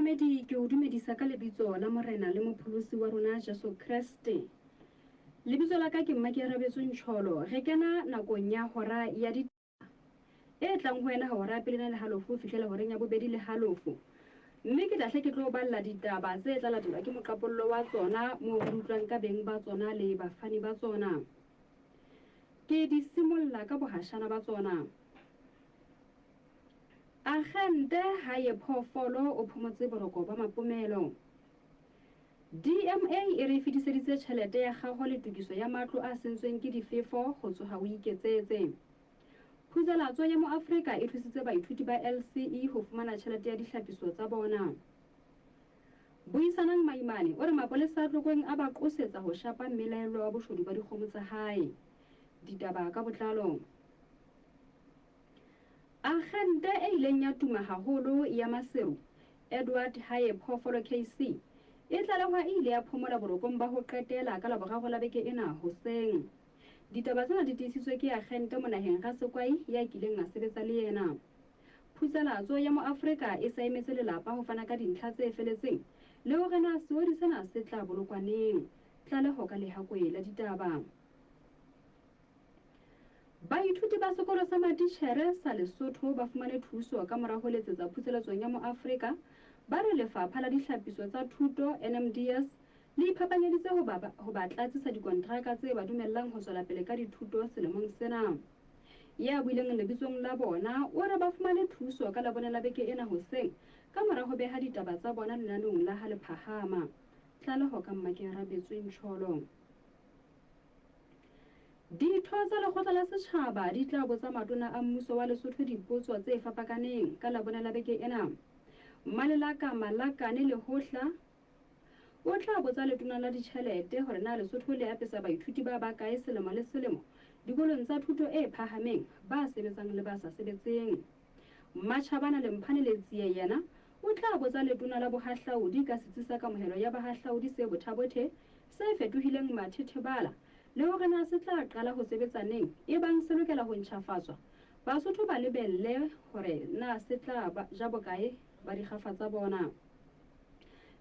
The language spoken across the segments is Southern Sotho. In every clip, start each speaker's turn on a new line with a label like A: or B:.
A: Momamedi, ke o dumedisa ka lebitso la Morena le Mopholosi wa rona Jesu Kreste. Lebitso la ka ke Mmakearabetswe Ntjholo. Re kena nakong ya hora ya ditaba e tlang ho wena hora ya pele ena le halofo ho fihlela horeng ya bobedi le halofo. Mme ke tla hle ke tlo balla ditaba tse tla latelwa ke moqapollo wa tsona moo re utlwang ka beng ba tsona le bafani ba tsona. Ke di simolla ka bohashana ba tsona. Agente ha ye phoofolo o phomotse boroko ba mapomelo. DMA e re e fetiseditse tjhelete ya kgaho le tokiso ya matlo a sentsweng ke difefo ho tsoha o iketsetse. Phutsalatso ya Moafrika e thusitse baithuti ba LCE ho fumana tjhelete ya dihlapiso tsa bona. Buisanang Maimane o re mapolesa a Tlokweng a ba qosetsa ho shapa mmelaellwa wa boshodu ba dikgomo tsa hae. Ditaba ka botlalo. Akgente e ileng ya tuma haholo ya Maseru, Edward Haye Phoofolo KC, e tlalehwa e ile ya phomola borokong ba ho qetela ka Laboraro la beke ena hoseng. Ditaba tsena di tiisitswe ke akgente Monaheng Rasekwai ya kileng a sebetsa le yena. Phutsalatso ya Moafrika e sa emetse lelapa ho fana ka dintlha tse feletseng le hore na seodi sena se tla bolokwa neng. Tlaleho ka lehakoe la ditaba. Baithuti ba sekolo sa matitjhere sa Lesotho ba fumane thuso ka mora ho letsetsa phutseletsong ya Moafrika. Ba re Lefapha la Dihlapiso tsa Thuto, NMDS, le iphapanyeditse ho ba ho ba tlatsisa dikontraka tse ba dumellang ho tswela pele ka dithuto selemong sena. Ya buileng lebitsong la bona o re ba fumane thuso ka Labone la beke ena hoseng ka mora ho beha ditaba tsa bona lenaneong la Ha Le Phahama. Tlaleho ka Mmakearabetswe Ntjholo. Ditho tsa Lekgotla la Setjhaba di tla botsa matona a mmuso wa Lesotho dipotso tse fapakaneng ka Labone la beke ena. Mmalelaka Malakane Lehohla o tla botsa letona la ditjhelete hore na Lesotho le apesa baithuti ba bakae selemo le selemo dikolong tsa thuto e phahameng, ba sebetsang le ba sa sebetseng. Mmatjhabana Lemphane Letsie yena o tla botsa letona la bohahlaudi ka setsi sa kamohelo ya bahahlaudi se Bothabothe se fetohileng mathethebala le hore na se tla qala ho sebetsa neng, ebang se lokela ho ntjhafatswa, Basotho ba lebelle hore na se tla ja bokae ba dikgafa tsa bona.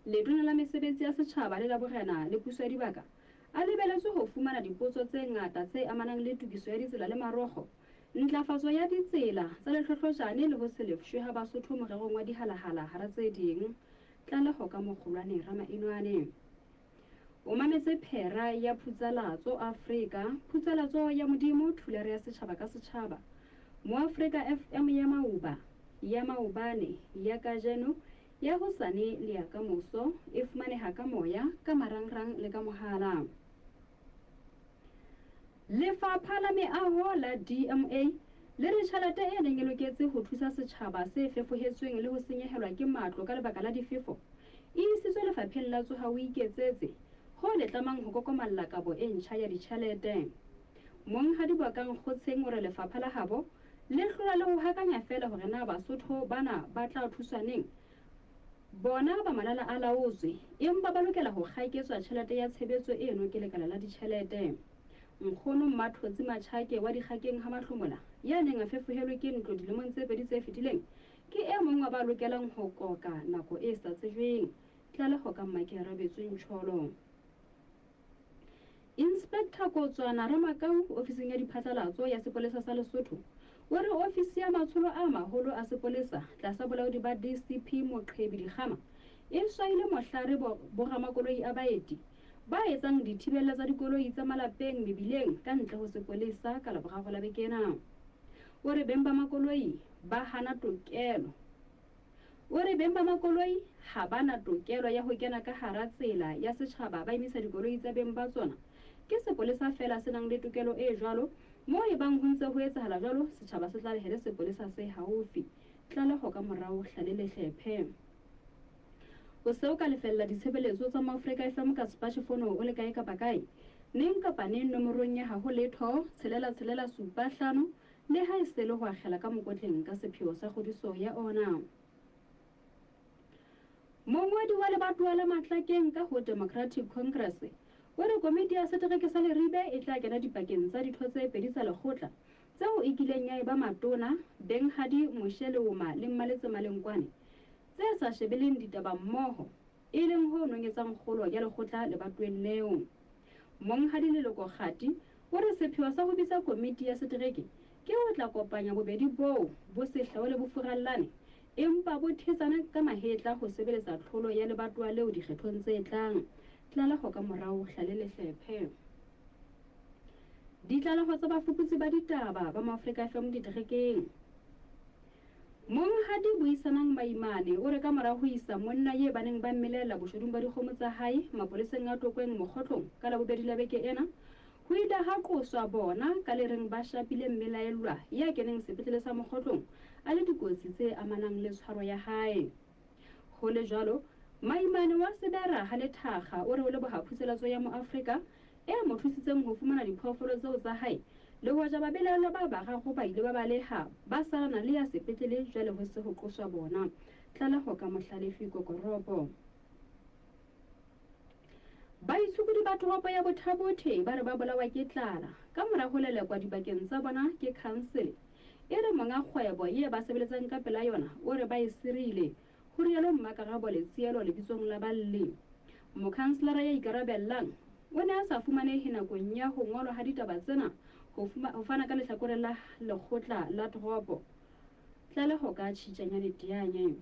A: Letona la Mesebetsi ya Setjhaba le la Borena le Puso ya Dibaka a lebeletswe ho fumana dipotso tse ngata tse amanang le tokiso ya ditsela le marokgo, ntlafatso ya ditsela tsa lehlohlojane le ho se lefshwe ha Basotho morerong wa dihalahala hara tse ding. Tlaleho ka Mokgolwane Ramainwane. O mametse phera ya Phutsalatso Afrika, Phutsalatso ya Modimo, Thulare ya setjhaba ka setjhaba. Moafrika FM ya maoba, ya maobane, ya kajeno, ya hosane le ya kamoso, e fumaneha ka moya, ka marangrang le ka mohala. Lefapha la Meaho la DMA le re tjhelete e neng e loketse ho thusa setjhaba se fefohetsweng le ho senyehelwa ke matlo ka lebaka la difefo e isitswe lefapheng la Tsoha o Iketsetse, hoo le tlamang ho kokomalla kabo e ntjha ya ditjhelete. Monghadi Bokang Kgotsheng o re lefapha la habo le hlola le ho hakanya feela hore na Basotho bana ba tla thuswa neng. Bona ba malala a laotswe, empa ba lokela ho kgaketswa tjhelete ya tshebetso eno ke lekala la ditjhelete. Nkgono Mmathotsi Machake wa Dikgakeng ha Mahlomola, ya neng a fefohelwe ke ntlo dilemong tse pedi tse fetileng, ke e mong wa ba lokelang ho koka nako e sa tsejweng. Tlaleho ka Mmakearabetswe Ntjholo. Inspector Kotswana Ramakau ofising ya diphatlalatso ya sepolesa sa Lesotho o re ofisi ya matsholo a maholo a sepolesa tlasa bolaodi ba DCP Moqhebi Dikgama e swaile mohlare boramakoloi a baeti ba etsang dithibella tsa dikoloi tsa malapeng mebileng ka ntle ho sepolesa ka Laboraro la beke ena. O re beng ba makoloi ba hana tokelo O re beng ba makoloi ha ba na tokelo ya ho kena ka hara tsela ya setjhaba ba emisa dikoloi tsa beng ba tsona. Ke sepolesa feela se nang le tokelo e jwalo. Moo ebang ho ntse ho etsahala jwalo, setjhaba se tlalehele sepolesa se haufi. Tlaleho ka morao Hlale Lehlephe. O se o ka lefella ditshebeletso tsa Moafrika FM ka sepachefono o le kae kapa kae, neng kapa neng nomorong ya haho letho, tshelela tshelela supa hlano, Le ha e se le ho akgela ka mokotleng ka sepheo sa kgodiso ya ona. Mongodi wa lebatowa la Matlakeng ka ho Democratic Congress o re komiti ya setereke sa Leribe e tla kena dipakeng tsa ditho tse pedi tsa lekgotla tseo e kileng ya eba matona, Benghadi Moshe Leoma le Mmaletse Malenkwane. tse sa shebeleng ditaba mmoho, e leng ho nonyetsang kgolo ya lekgotla lebatoweng leo. Monghadi Leloko Kgati o re sepheo sa ho bitsa komiti ya setereke ke ho tla kopanya bobedi boo bo se hlaole bo furallane empa bo thetsane ka mahetla ho sebeletsa tlholo ya lebatowa leo dikgethong tse tlang. Tlaleho ka morao Hlale Lehlephe. Ditlaleho tsa bafuputsi ba ditaba ba Moafrika FM diterekeng. Monghadi Buisanang Maimane o re ka mora ho isa monna ye ba neng ba mmelaella boshodung ba dikgomo tsa hae mapoleseng a Tlokweng Mokgotlong ka Labobedi la beke ena, ho ile ha qoswa bona ka le reng ba shapile mmelaellwa ya keneng sepetlele sa Mokgotlong a le dikotsi tse amanang le tshwaro ya hae. Ho le jwalo, Maimane wa Sebera ha Lethakga o re o leboha phuseletso ya Moafrika e mo thusitseng ho fumana diphoofolo tseo tsa hae le hoja babelaellwa ba bararo ba ile ba baleha ba salana le ya sepetlele jwale ho se ho qoswa bona. Tlaleho ka Mohlalefi Kokoropo. Baitshokodi ba toropo ya Botha-Bothe ba re ba bolawa ke tlala ka mora ho lelekwa dibakeng tsa bona ke khansele. E re monga kgwebo ye ba sebeletsang ka pela yona o re ba e sirile, ho rialo Mmakarabo Letsielo lebitsong la balli. Mokhanselara ya ikarabellang o ne a sa fumanehe nakong ya ho ngolwa ha ditaba tsena ho ho fana ka lehlakore la lekgotla la toropo. Tlaleho ka Tjhitjanyane Dianye.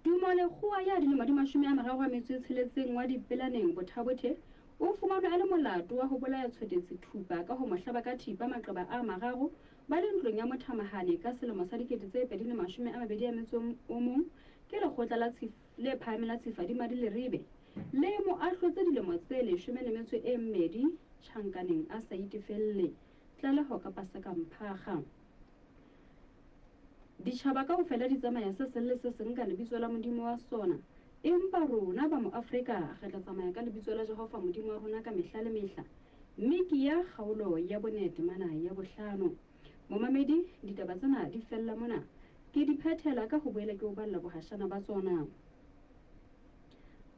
A: Tumo Lekgowa ya dilemo di 36 wa Dipelaneng, Botha-Bothe, o fumanwe a le molato wa ho bolaya Tshotetsi Thupa ka ho mo hlaba ka thipa maqeba a mararo ba le ntlong ya mothamahane ka selemo sa 2021 ke lekgotla la le phahameng la Tshifadimadi Leribe le mo ahlotse dilemo tse 12 tjhankaneng a sa itefelle. Tlaleho ka Paseka Mphakga. Ditjhaba kaofela di tsamaya se seng le se seng ka lebitso la modimo wa sona, empa rona ba Moafrika re tla tsamaya ka lebitso la Jehova Modimo wa rona ka mehla le mehla. Mekia kgaolo ya bone temana ya bohlano. Momamedi, ditaba tsena di fella mona. Ke di phethela ka ho boela ke o balla bohashana ba tsona.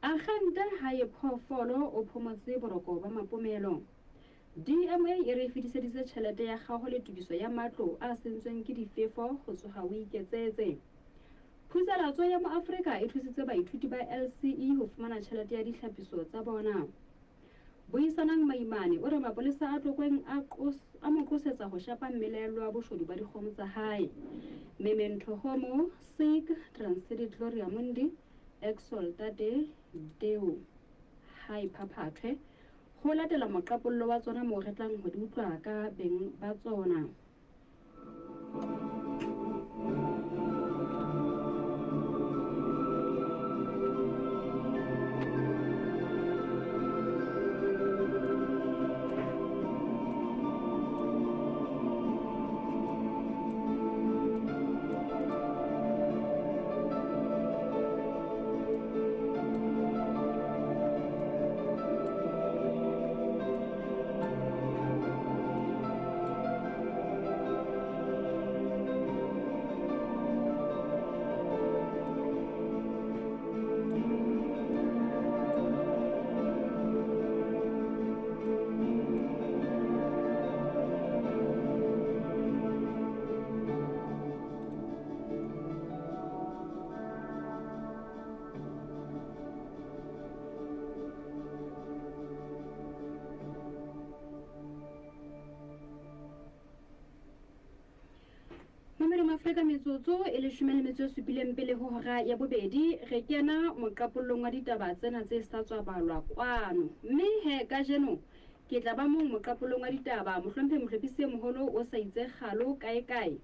A: Akgente ha ye phoofolo o phomotse boroko ba mapomelo. DMA e re e fetiseditse tjhelete ya kgaho le tokiso ya matlo a sentsweng ke difefo ho tsoha o iketsetse. Phusalatso ya Moafrika e thusitse baithuti ba LCE ho fumana tjhelete ya dihlapiso tsa bona. Buisanang Maimane o re mapolesa a Tlokweng a a mo qosetsa ho shapa mmelaellwa wa boshodu ba dikgomo tsa hae. Memento Homo, Sig, Transidi Gloria Mundi, Exultate Deo. Hae phaphathwe. Ho latela moqapollo wa tsona moo re tlang ho di utlwa ka beng ba tsona. Mamedi Mafrika metsotso e leshome le metso e supileng pele ho hora ya bobedi re kena moqapollong wa ditaba tsena tse sa tswa balwa kwano mme he kajeno ke tla ba mong moqapollong wa ditaba mohlomphehi mohlophisi e moholo o sa itse kgalo kae kae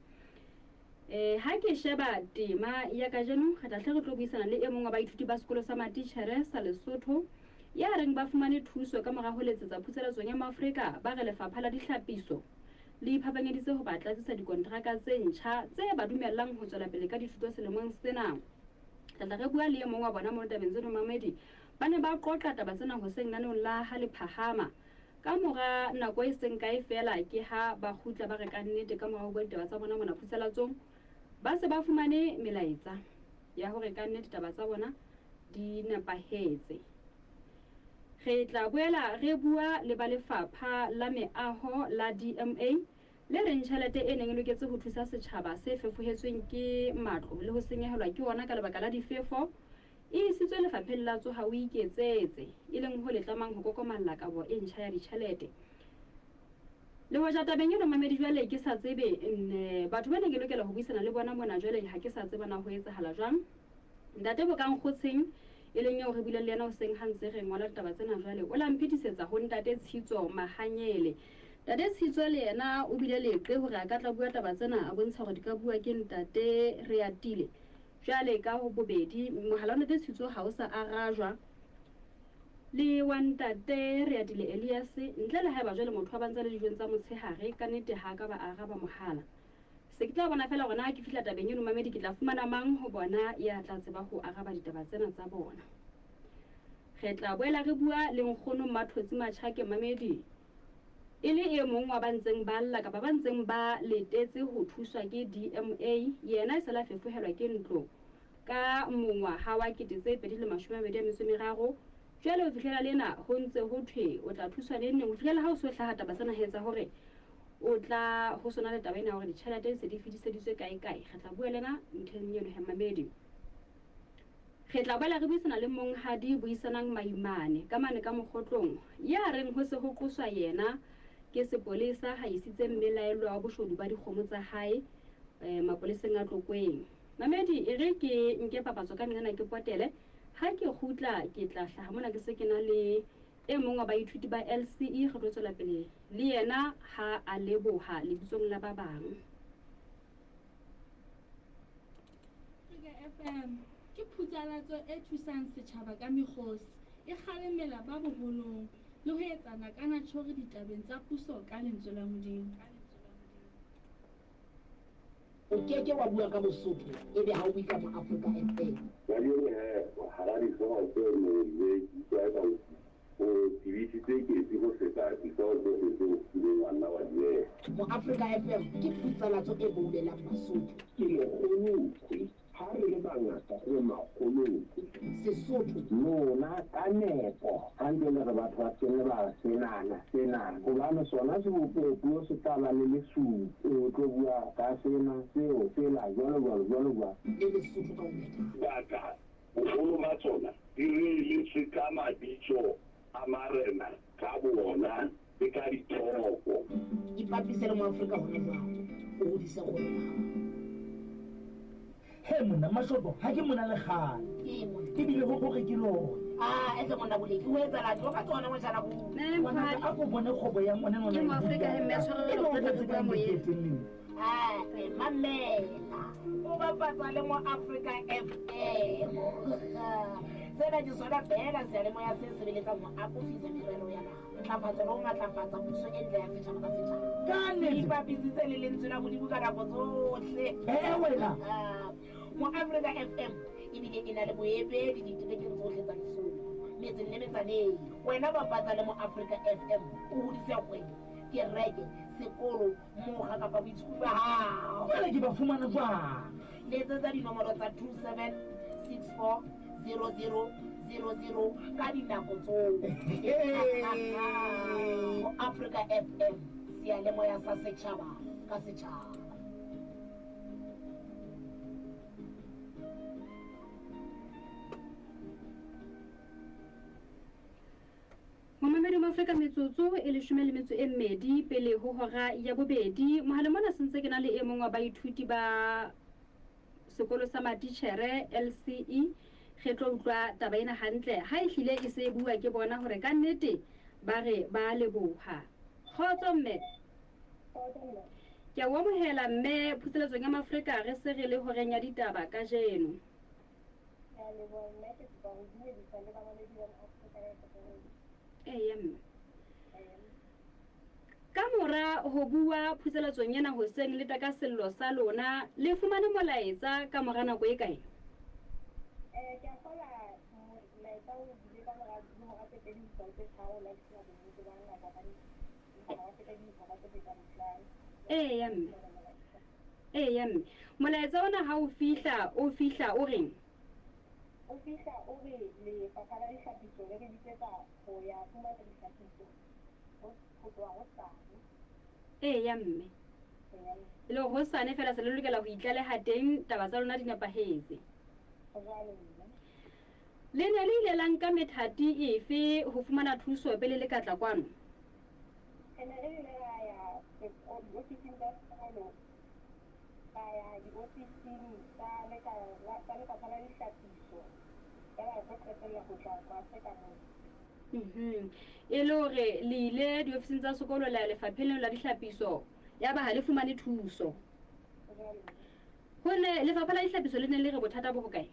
A: E, ha ke sheba tema ya kajeno, re tla hle re tlo buisana le e mong wa baithuti ba sekolo sa matitjhere sa Lesotho ya reng ba fumane thuso ka mora ho letsetsa phuseletsong ya Moafrika ba re lefapha la dihlapiso le iphapanyeditse ho ba tlatsisa dikonteraka tse ntjha tse ba dumellang ho tswela pele ka dithuto selemong sena. Re tla re bua le e mong wa bona mono tabeng tseno mamedi ba ne ba qoqa taba tsena hoseng naneong la ha le phahama. Ka mora nako e seng kae feela ke ha ba kgutla ba re ka nnete ka mora ho bua ditaba tsa bona mona phusalatsong ba se ba fumane melaetsa ya hore ka nnete taba tsa bona di nepahetse. Re tla boela re bua le ba lefapha la meaho la DMA. le reng tjhelete e neng e loketse ho thusa setjhaba se fefohetsweng ke matlo le ho senyehelwa ke ona ka lebaka la difefo e isitswe lefapheng la Tsoha o Iketsetse, e leng ho le tlamang ho kokomalla kabo e ntjha ya ditjhelete. Le hoja tabeng eno mamedi jwale ke sa tsebe nne batho ba neng ke lokela ho buisana le bona mona jwale ha ke sa tseba na ho etsahala jwang. Ntate Bokang Kgotsheng e leng eo re buileng le yena hoseng ha ntse re ngola ditaba tsena jwale o la mphetisetsa ho Ntate Tshitso Mahanyele. Ntate Tshitso le yena o bile leqe hore a ka tla bua taba tsena a bontsha hore di ka bua ke Ntate Reatile. Jwale ka ho bobedi mohala wa Ntate Tshitso ha o sa arajwa le wa Ntate Reatile Elias ntle le haeba jwale motho a ba ntse le dijong tsa motshehare ka nnete ha a ka ba araba mohala. Se ke tla bona feela hore na ha ke fihla tabeng eno mamedi ke tla fumana mang ho bona ya tla tseba ho araba ditaba tsena tsa bona. Re tla boela re bua le nkgono Mmathotsi Machake mamedi e le e mong wa ba ntseng ba lla kapa ba ntseng ba letetse ho thuswa ke DMA yena e sala fefohelwa ke ntlo ka mongwaha wa 2023. Jwale ho fihlela lena ho ntse ho thwe o tla thuswa neng neng ho fihlela ha o so hlaha taba tsena he tsa hore o tla ho sona le taba ena hore ditjhelete se di fetiseditswe kae kae. Re tla bua le ena ntlheng eno he mamedi. Re tla boela re buisana le monghadi Buisanang Maimane ka mane ka Mokgotlong ya reng ho se ho qoswa yena ke sepolesa ha isitse mmelaellwa wa boshodu ba dikgomo tsa hae mapoleseng a Tlokweng. Mamedi e re ke nke papatso ka nqena ke potele ha ke kgutla ke tla hlaha mona ke se ke na le e mong wa baithuti ba LCE re tlo tswela pele le yena ha a leboha lebitsong la ba bang.
B: Afrika FM ke phutsalatso e thusang setjhaba ka mekgosi, e kgalemela ba boholong le ho etsana ka natjhori ditabeng tsa puso ka lentswe la Modimo.
C: O ke ke wa bua ka Bosotho ebe ha o bue ka Moafrika FM.
D: Kajeno he, hara dihlooho tse neng le utlwa eka o tebisitse ketsi ho feta dihlooho tsohle tseo o kileng wa nna wa di beha.
C: Moafrika FM ke phutsalatso e boulelang Basotho.
D: Ke lekgolokwe, ha re le bangata re makgolokwe.
C: Sesotho.
D: Lona ka nepo ha ntse le re batho ba se nne ba re senana, senana, hobane sona sebopeho puo se tla ba le lesupi, o tlo bua ka sena, seo, sela, jwalo jwalo, jwalo jwalo.
C: Le Lesotho ka ho phethana.
D: Baka boholo ba tsona di reeletswe ka mabitso a marena ka boona le ka dithoko.
C: Ipapise le Moafrika hona jwale, o hodise kgwebo ya hao.
E: He monna Mashoto, ha ke mona le kgale.
C: Ee monna.
E: Ebile ho hore ke lona.
C: Ah, etse monna Boleki, o etsahala tlo ka tsona motjhana bo.
A: Ne,
E: Ngwanaka,
A: mofumahadi.
E: a ko bone kgwebo ya ngwana
A: Ke
E: ngwana e
A: Moafrika he mme,
E: bua.
A: tshwarelo
E: E le
A: re tla
E: hore
A: bua
E: ka
A: moyeng.
E: mekete neng.
C: Ah, mamela. O bapatsa le Moafrika FM. Sena ke sona feela seyalemoya se sebeletsang ho akofisa merero ya naha, ntlafatso le ho matlafatsa puso e ntle ya setjhaba ka setjhaba.
E: Ka nnete.
C: Ipapisitse le lentswe la Modimo ka nako tsohle.
E: Eh, wena.
C: Ah, Moafrika FM ebile e na le boemedi diterekeng tsohle tsa Lesotho, metseng le metsaneng. Wena bapatsa le Moafrika FM, o hodise kgwebo, kereke, sekolo, mokga kapa boitshokodi ba hao.
E: Jwale ke ba fumana jwang?
C: Letsetsa dinomoro tsa 27 64 00 00 ka dinako tsohle. Moafrika FM, seyalemoya sa setjhaba ka setjhaba.
A: Momamedi wa Afrika metsotso e leshome le metso e mmedi pele ho hora ya bobedi. Mohaleng mona sentse ke na le e mong wa baithuti ba sekolo sa matitjhere LCE. Re tlo utlwa taba ena hantle ha e hlile e se e bua ke bona hore ka nnete ba re ba leboha. Kgotso mme. Ke a o amohela mme phuseletsong ya Maafrika re se re le horeng ya ditaba kajeno. Eya mme. Ka mora ho bua phuseletsong ena hoseng le taka sello sa lona, le fumane molaetsa ka mora nako e kae?
F: Ke a kgolwa molaetsa o bile ka mora dihora tse pedi ho isa ho tse tharo la ke sena bonnete ba nako hobane empa ha wa feta dihora tse fetang hlano.
A: Eya mme. Eya mme. Molaetsa ona ha o fihla, o fihla o reng?
F: O fihla o re lefapha la dihlapiso le re bitsetsa ho ya fumana dihlapiso ho tloha hosane.
A: Eya mme. E le hore hosane feela se le lokela ho itlaleha teng taba tsa lona di nepahetse. Le ne le ile la nka methati efe ho fumana thuso pele le ka tla kwano?
F: Re ne re ile ra ya diofising tsa sekolo, ra ya diofising tsa tsa lefapha la dihlapiso, yaba re tlo qetella ho tla Moafrika mona.
A: E le hore le ile diofising tsa sekolo la ya lefapheng leo la dihlapiso, yaba ha le fumane thuso. Ho ne lefapha la dihlapiso le ne le re bothata bo hokae?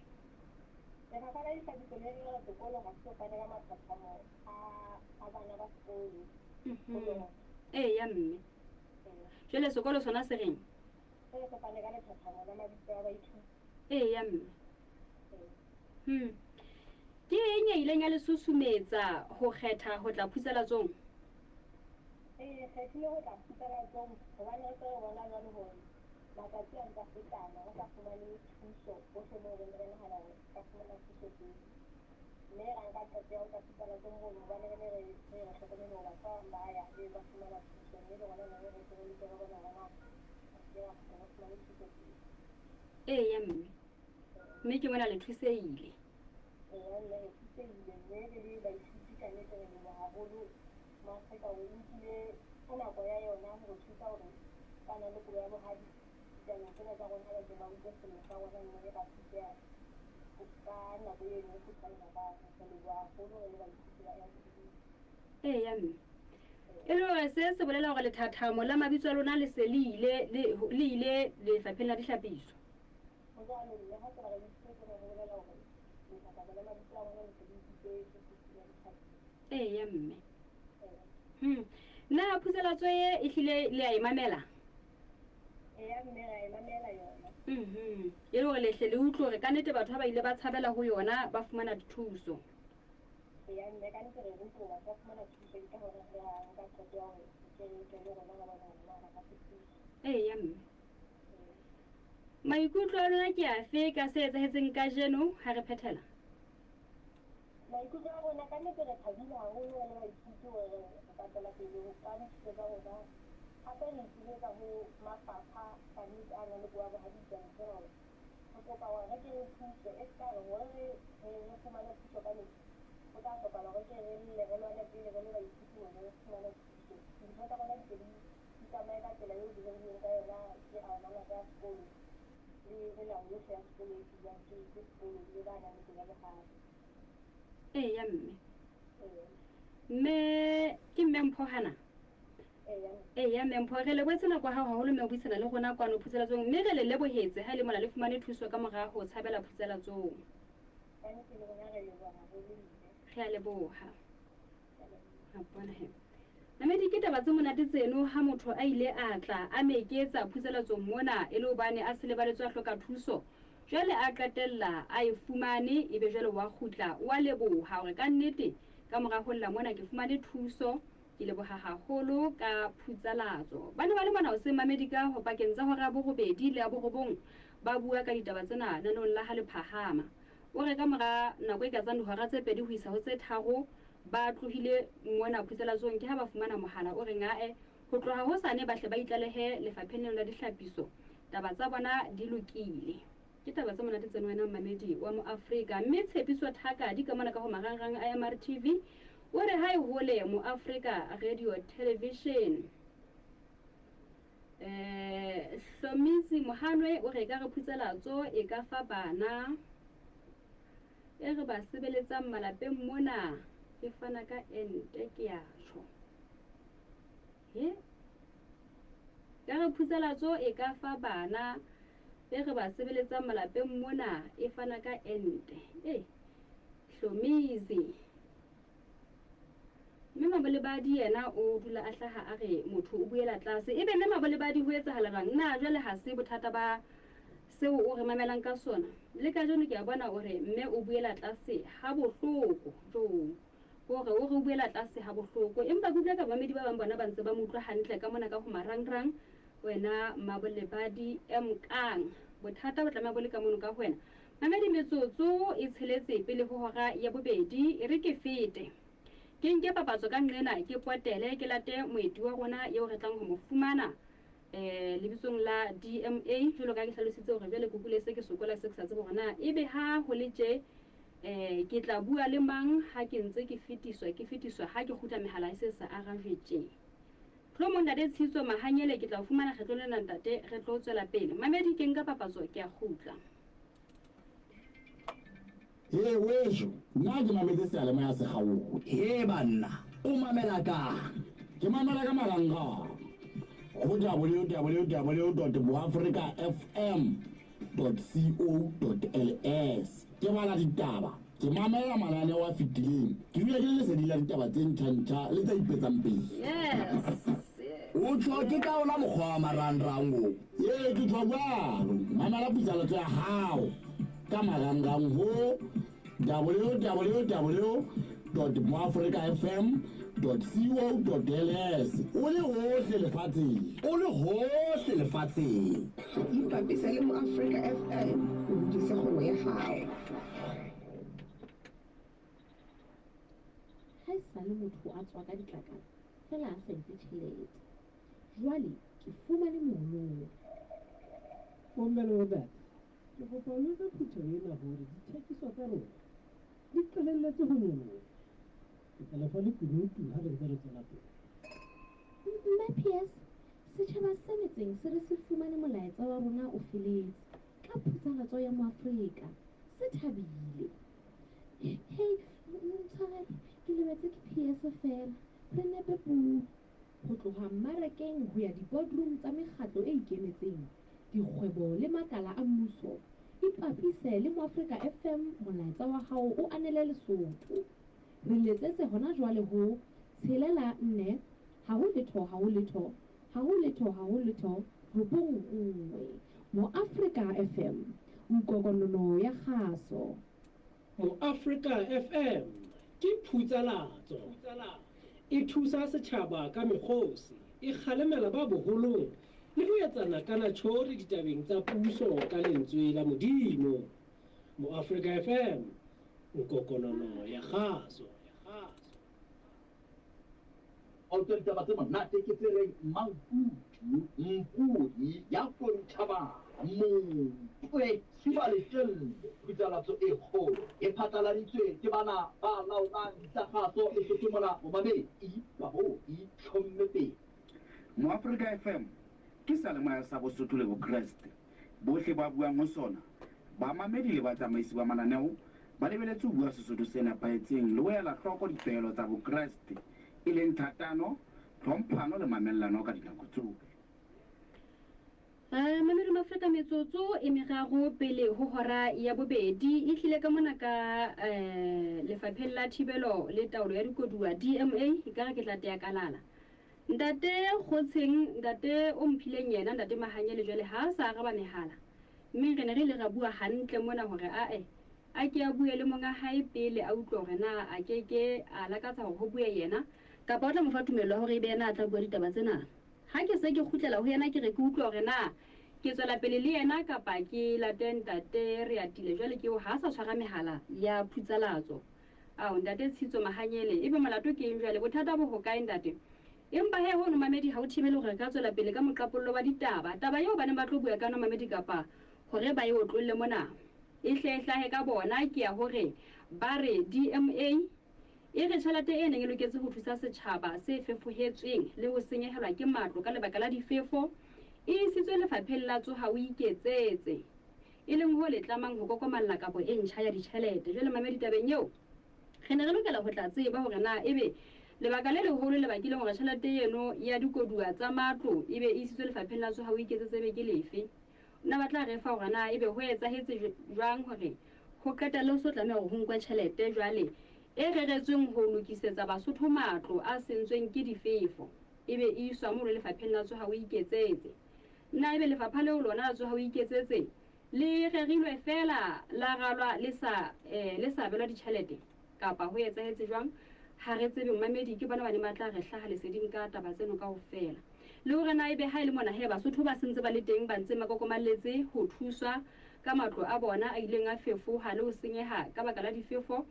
F: Lefapha la dihlapiso le ne le re sekolo ha se so fane ka mathathamo a bana ba sekolo.
A: Eya mme. Jwale sekolo sona se reng?
F: Se se fane ka lethathamo la mabitso a baithuti.
A: Eya mme. Ke eng e ileng ya le susumetsa ho kgetha ho tla phutsalatsong?
F: Re kgethile ho tla phutsalatsong hobane re se re bona jwale hore matsatsi a ntsa fetana re sa fumane thuso hohle moo re ne re nahana hore re ka fumana thuso teng. Mme ra nka qeto ya ho tla phutsalatsong mono hobane re ne re re hlokomele hore batho ba bang ba ya ebe ba fumana thuso, mme le rona ne re re ke re leke re bone hore na re se ke ra kgutla re fumane thuso teng.
A: Eya mme. Mme ke mona le thusehile.
F: Eya mme re thusehile, mme re le baithuti kannete re leboha haholo Moafrika hore e nkile ka nako ya yona ho re thusa hore ba nang le kobo ya bohadi ditabeng tsena tsa rona ba ke ba utlwe sello sa rona, mme ra thuseha ka nako eno e kgutshwane hakalo. Re leboha haholo re le baithuti ba LPB.
A: Eya mme. E le hore se se bolela hore lethathamo la mabitso a lona le se le ile le ile lefapheng la dihlapiso.
F: Ho jwalo mme, ha se ba re bitsitse tsena ho bolela hore lethathamo la mabitso a rona le se le isitswe ofising ya ditlhapiso.
A: Eya mme. Na phuselatso e e hlile le a e mamela?
F: Eya mme, ra e mamela yona.
A: E le hore le hle le utlwe hore kannete batho ha ba ile ba tshabela ho yona ba fumana dithuso.
F: Eya mme, kannete re utlwe batho ba fumana thuso, ke ka hona re ra nka qeto ya hore re ke re tle le rona re bone hore na re ka se thuso.
A: Eya mme. Maikutlo a lona ke afe ka se etsahetseng kajeno ha re phethela?
F: Maikutlo a rona kannete re thabile haholo re le baithuti hore re ka tswela pele ka dithuto tsa rona. Hape re ipiletsa ho mafapha kannete a nang le kobo ya bohadi ditabeng tsena hore re kopa hore re ke re thuswe, e se ka re hore re fumane thuso ka metsi ho tla hlokahala hore ke re lle re lwane pele re le baithuti hore re fumane thuso. Dintho tsa rona di ke di tsamaye ka tsela eo di rerilweng ka yona ke almanaka ya sekolo le melao yohle ya sekolo e tsejwang ke sekolo le ba nang le kobo ya bohadi.
A: Eya mme. Mme ke mme Mpho hana? Eya mme Mpho, re lebohetse nako ya hao haholo mme o buisana le rona kwano phutselatsong, mme re le lebohetse ha e le mona le fumane thuso ka mora ho tshabela phutselatsong. Re a leboha. A bona he. Mamedi, ke taba tse monate tseno ha motho a ile a tla a meketsa phutselatsong mona e le hobane a se lebaletswe a hloka thuso. Jwale a qetella a e fumane, ebe jwale wa kgutla o a leboha hore ka nnete ka mora ho lla mona ke fumane thuso, ke leboha haholo ka phutsalatso. Ba ne ba le mona hoseng mamedi ka ho pakeng tsa hora ya borobedi le ya borobong ba bua ka ditaba tsena naneong la ha le phahama. O re ka mora nako e ka tsang dihora tse pedi ho isa ho tse tharo ba tlohile mona phutsalatsong ke ha ba fumana mohala o reng ae ho tloha hosane ba hle ba itlalehe lefapheng leno la dihlapiso taba tsa bona di lokile. Ke taba tse monate tseno wena mmamedi wa Moafrika. Mme Tshepiso Thakadi ka mona ka ho marangrang a MRTV o re ha e hole Moafrika Radio Television. Hlomitsi Mohanwe o re ka re phutselatso e ka fa bana e re ba sebeletsang malapeng mona e fana ka ente ke ya tjho. He? Ka re phutselatso e ka fa bana e re ba sebeletsang malapeng mona e fana ka ente. Hlomizi. Mme Mabolebadi yena o dula a hlaha a re motho o buela tlase. Ebe mme Mabolebadi ho etsahala jwang? Na jwale ha se bothata ba seo o re mamelang ka sona? Le kajeno ke a bona o re mme o buela tlase ha bohloko. Jo. Hore o re o buela tlase ha bohloko. Empa ke utlwa ka bamamedi ba bang bona ba ntse ba mo utlwa hantle ka mona ka ho marangrang. Wena Mabolebadi M kang. Bothata bo tlameha bo le ka mono ka ho wena. Mamedi metsotso e tsheletse pele ho hora ya bobedi, e re ke fete. Ke nke papatso ka nqena ke potele ke late moeti wa rona eo re tlang ho mo fumana. um lebitsong la DMA jwalo ka ke hlalositse hore jwale ke se ke sokola se ke sa tsebe hore na ebe ha ho le tje um ke tla bua le mang ha ke ntse ke fetiswa ke fetiswa ha ke kgutla mehala e se sa arajwe tje. Mohlomong ntate Tshitso Mahanyele ke tla o fumana kgetlong lena ntate re tlo tswela pele. Mamedi ke nka papatso ke a kgutla.
G: He weso, nna ke mametse seyalemoya se kgaohe.
H: He banna, o mamela kang?
G: Ke mamela ka marangrang go www.boafricafm.co.ls. Ke bala ditaba, ke mamela mananeo a fetileng, ke dula ke le leseding la ditaba tse ntjha-ntjha le tse ipetsang pele.
A: Yes.
H: O tjho ke ka ona mokgwa wa marangrang o.
G: Ee, ke tjho jwalo. Mamela putsalatso ya hao ka marangrang ho www.moafricafm.co.ls o le hohle lefatsheng.
H: O le hohle lefatsheng.
I: Ipapise le Moafrika FM o hodise kgwebo ya hao.
J: Ha e sale motho a tswa ka ditlakala feela a sa etse tjhelete. Jwale ke fumane monono.
K: Bomme le bontate, ke kopa ho jwetsa phutheho ena hore dithekiso tsa rona di qalelletse ho nyoloha. Ke tla le fa lekunutu ha re ntse re tswela pele.
J: Mme PS, setjhaba se metseng se re se fumane molaetsa wa rona o feletse ka phutsalatso ya Moafrika. Se thabile. Hei, ntshwarele, ke lebetse ke PS feela. Re nepe puo. Ho tloha mmarakeng ho ya di-boardroom tsa mekgatlo e ikemetseng, dikgwebo le makala a mmuso. Ipapise le Moafrika FM molaetsa wa hao o anele Lesotho. Re letsetse hona jwale ho tshelela nne haho letho haho letho haho letho haho letho robong nngwe. Moafrika FM, nkokonono ya kgaso.
K: Moafrika FM ke phutsalatso. E thusa setjhaba ka mekgosi, e kgalemela ba boholong le ho etsana ka natjhori ditabeng tsa puso ka lentswe la Modimo. Moafrika FM, nkokonono ya kgaso.
L: O utlwa ditaba tse monate ke tse reng Mankutu, Mpudi ya Kontjhabang, Motswe, Sibaletelle. Phutsalatso e kgolo e phatlaladitswe ke bana ba laolang ditlakgaso Lesotho mona momamedi kahoo itlhomme pele.
M: Moafrika FM ke seyalemoya sa Bosotho le Bokreste. Bohle ba buang ho sona, bamamedi le batsamaisi ba mananeo ba lebeletse ho bua Sesotho se nepahetseng le ho ela hloko dipehelo tsa Bokreste, e leng thatano, tlhomphano le mamellano ka dinako tsohle.
A: Mamedi Mafrika metsotso e meraro pele ho hora ya bobedi e tlile ka mona ka lefapheng la thibelo le taolo ya dikoduwa DMA e ka re ke tla tea kalala. Ntate Kgotsheng, ntate o mphileng yena ntate Mahanyele jwale ha a sa araba mehala. Mme re ne re ile ra bua hantle mona hore ae a ke a bue le monga hae pele a utlwe hore na a ke ke a lakatsa hore ho bue yena kapa o tla mo fa tumello ya hore ebe yena a tla bua ditaba tsena. Ha ke se ke kgutlela ho yena ke re ke utlwe hore na ke tswela pele le yena kapa ke late ntate Reatile jwale ke eo ha a sa tshwara mehala ya phutsalatso. Ao ntate Tshitso Mahanyele ebe molato ke eng jwale bothata bo hokae ntate? Empa he hono mamedi ha o thibele hore re ka tswela pele ka moqapollo wa ditaba. Taba eo ba neng ba tlo bua ka yona mamedi kapa hore ba e otlolle mona e hle e hlahe ka bona ke ya hore ba re DMA e re tjhelete e neng e loketse ho thusa setjhaba se fefohetsweng le ho senyehelwa ke matlo ka lebaka la difefo e isitswe lefapheng la Tsoha o Iketsetse, e leng ho le tlamang ho kokomalla kabo e ntjha ya ditjhelete. Jwale mamedi tabeng eo re ne re lokela ho tla tseba hore na ebe lebaka le leholo le bakileng hore tjhelete eno ya dikoduwa tsa matlo ebe e isitswe lefapheng la Tsoha o Iketsetse ebe ke lefe. Nna ba tla re fa hore na ebe ho etsahetse jwang hore ho qetelle ho so tlameha hore ho nkwe tjhelete jwale e reretsweng ho lokisetsa Basotho matlo a sentsweng ke difefo ebe e iswa mono lefapheng la Tsoha o Iketsetse. Nna ebe lefapha leo lona la Tsoha o Iketsetse le rerilwe feela la ralwa le sa le sa abelwa ditjhelete kapa ho etsahetse jwang ha re tsebe. Mamedi ke bona ba neng ba tla re hlaha leseding ka taba tseno kaofela. Le hore na ebe ha e le mona he Basotho ba sentse ba le teng ba ntse ba kokomalletse ho thuswa ka matlo a bona a ileng a fefoha le ho senyeha ka baka la difefo.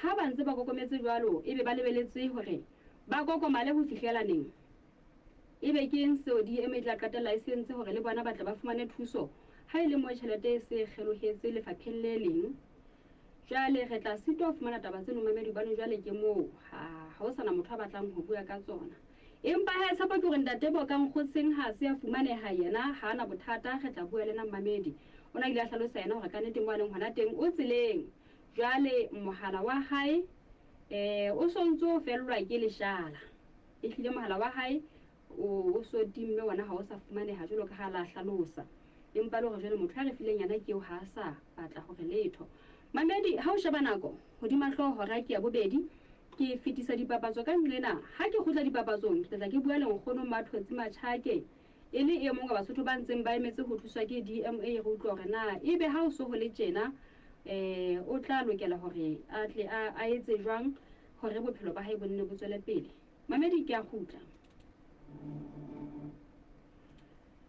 A: Ha ba ntse ba kokometse jwalo ebe ba lebeletse hore ba kokomale ho fihlela neng? Ebe ke eng seo DM e tla qetella e se entse hore le bona ba tle ba fumane thuso ha e le moo tjhelete e se e kgelohetse lefapheng le leng? Jwale re tla sitwa ho fumana taba tseno momamedi hobane jwale ke moo ha ha ho sa na motho a batlang ho bua ka tsona. Empa he tshepo ke hore ntate Bokang Kgotsheng ha se a fumaneha yena ha a na bothata re tla bua le na mmamedi. O ne a ile a hlalosa yena hore kannete moo a leng hona teng o tseleng. Jwale mohala wa hae eh o so ntso o fellwa ke leshala. Ehlile mohala wa hae o o so timme wona ha o sa fumaneha jwalo ka ha la hlalosa. Empa le hore jwale motho ya re fileng yena ke eo ha a sa batla hore letho. Mamedi, ha o sheba nako, hodima hlooho hora ke ya bobedi, ke fetisa dipapatso ka nqena. Ha ke kgutla dipapatsong, ke tla tla ke bua le nkgono Mmathotsi Machake, e le e mong wa Basotho ba ntseng ba emetse ho thuswa ke DMA re utlwe hore na ebe ha ho so ho le tjena um o tla lokela hore a tle a a etse jwang hore bophelo ba hae bo nne bo tswele pele. Mamedi, ke a kgutla.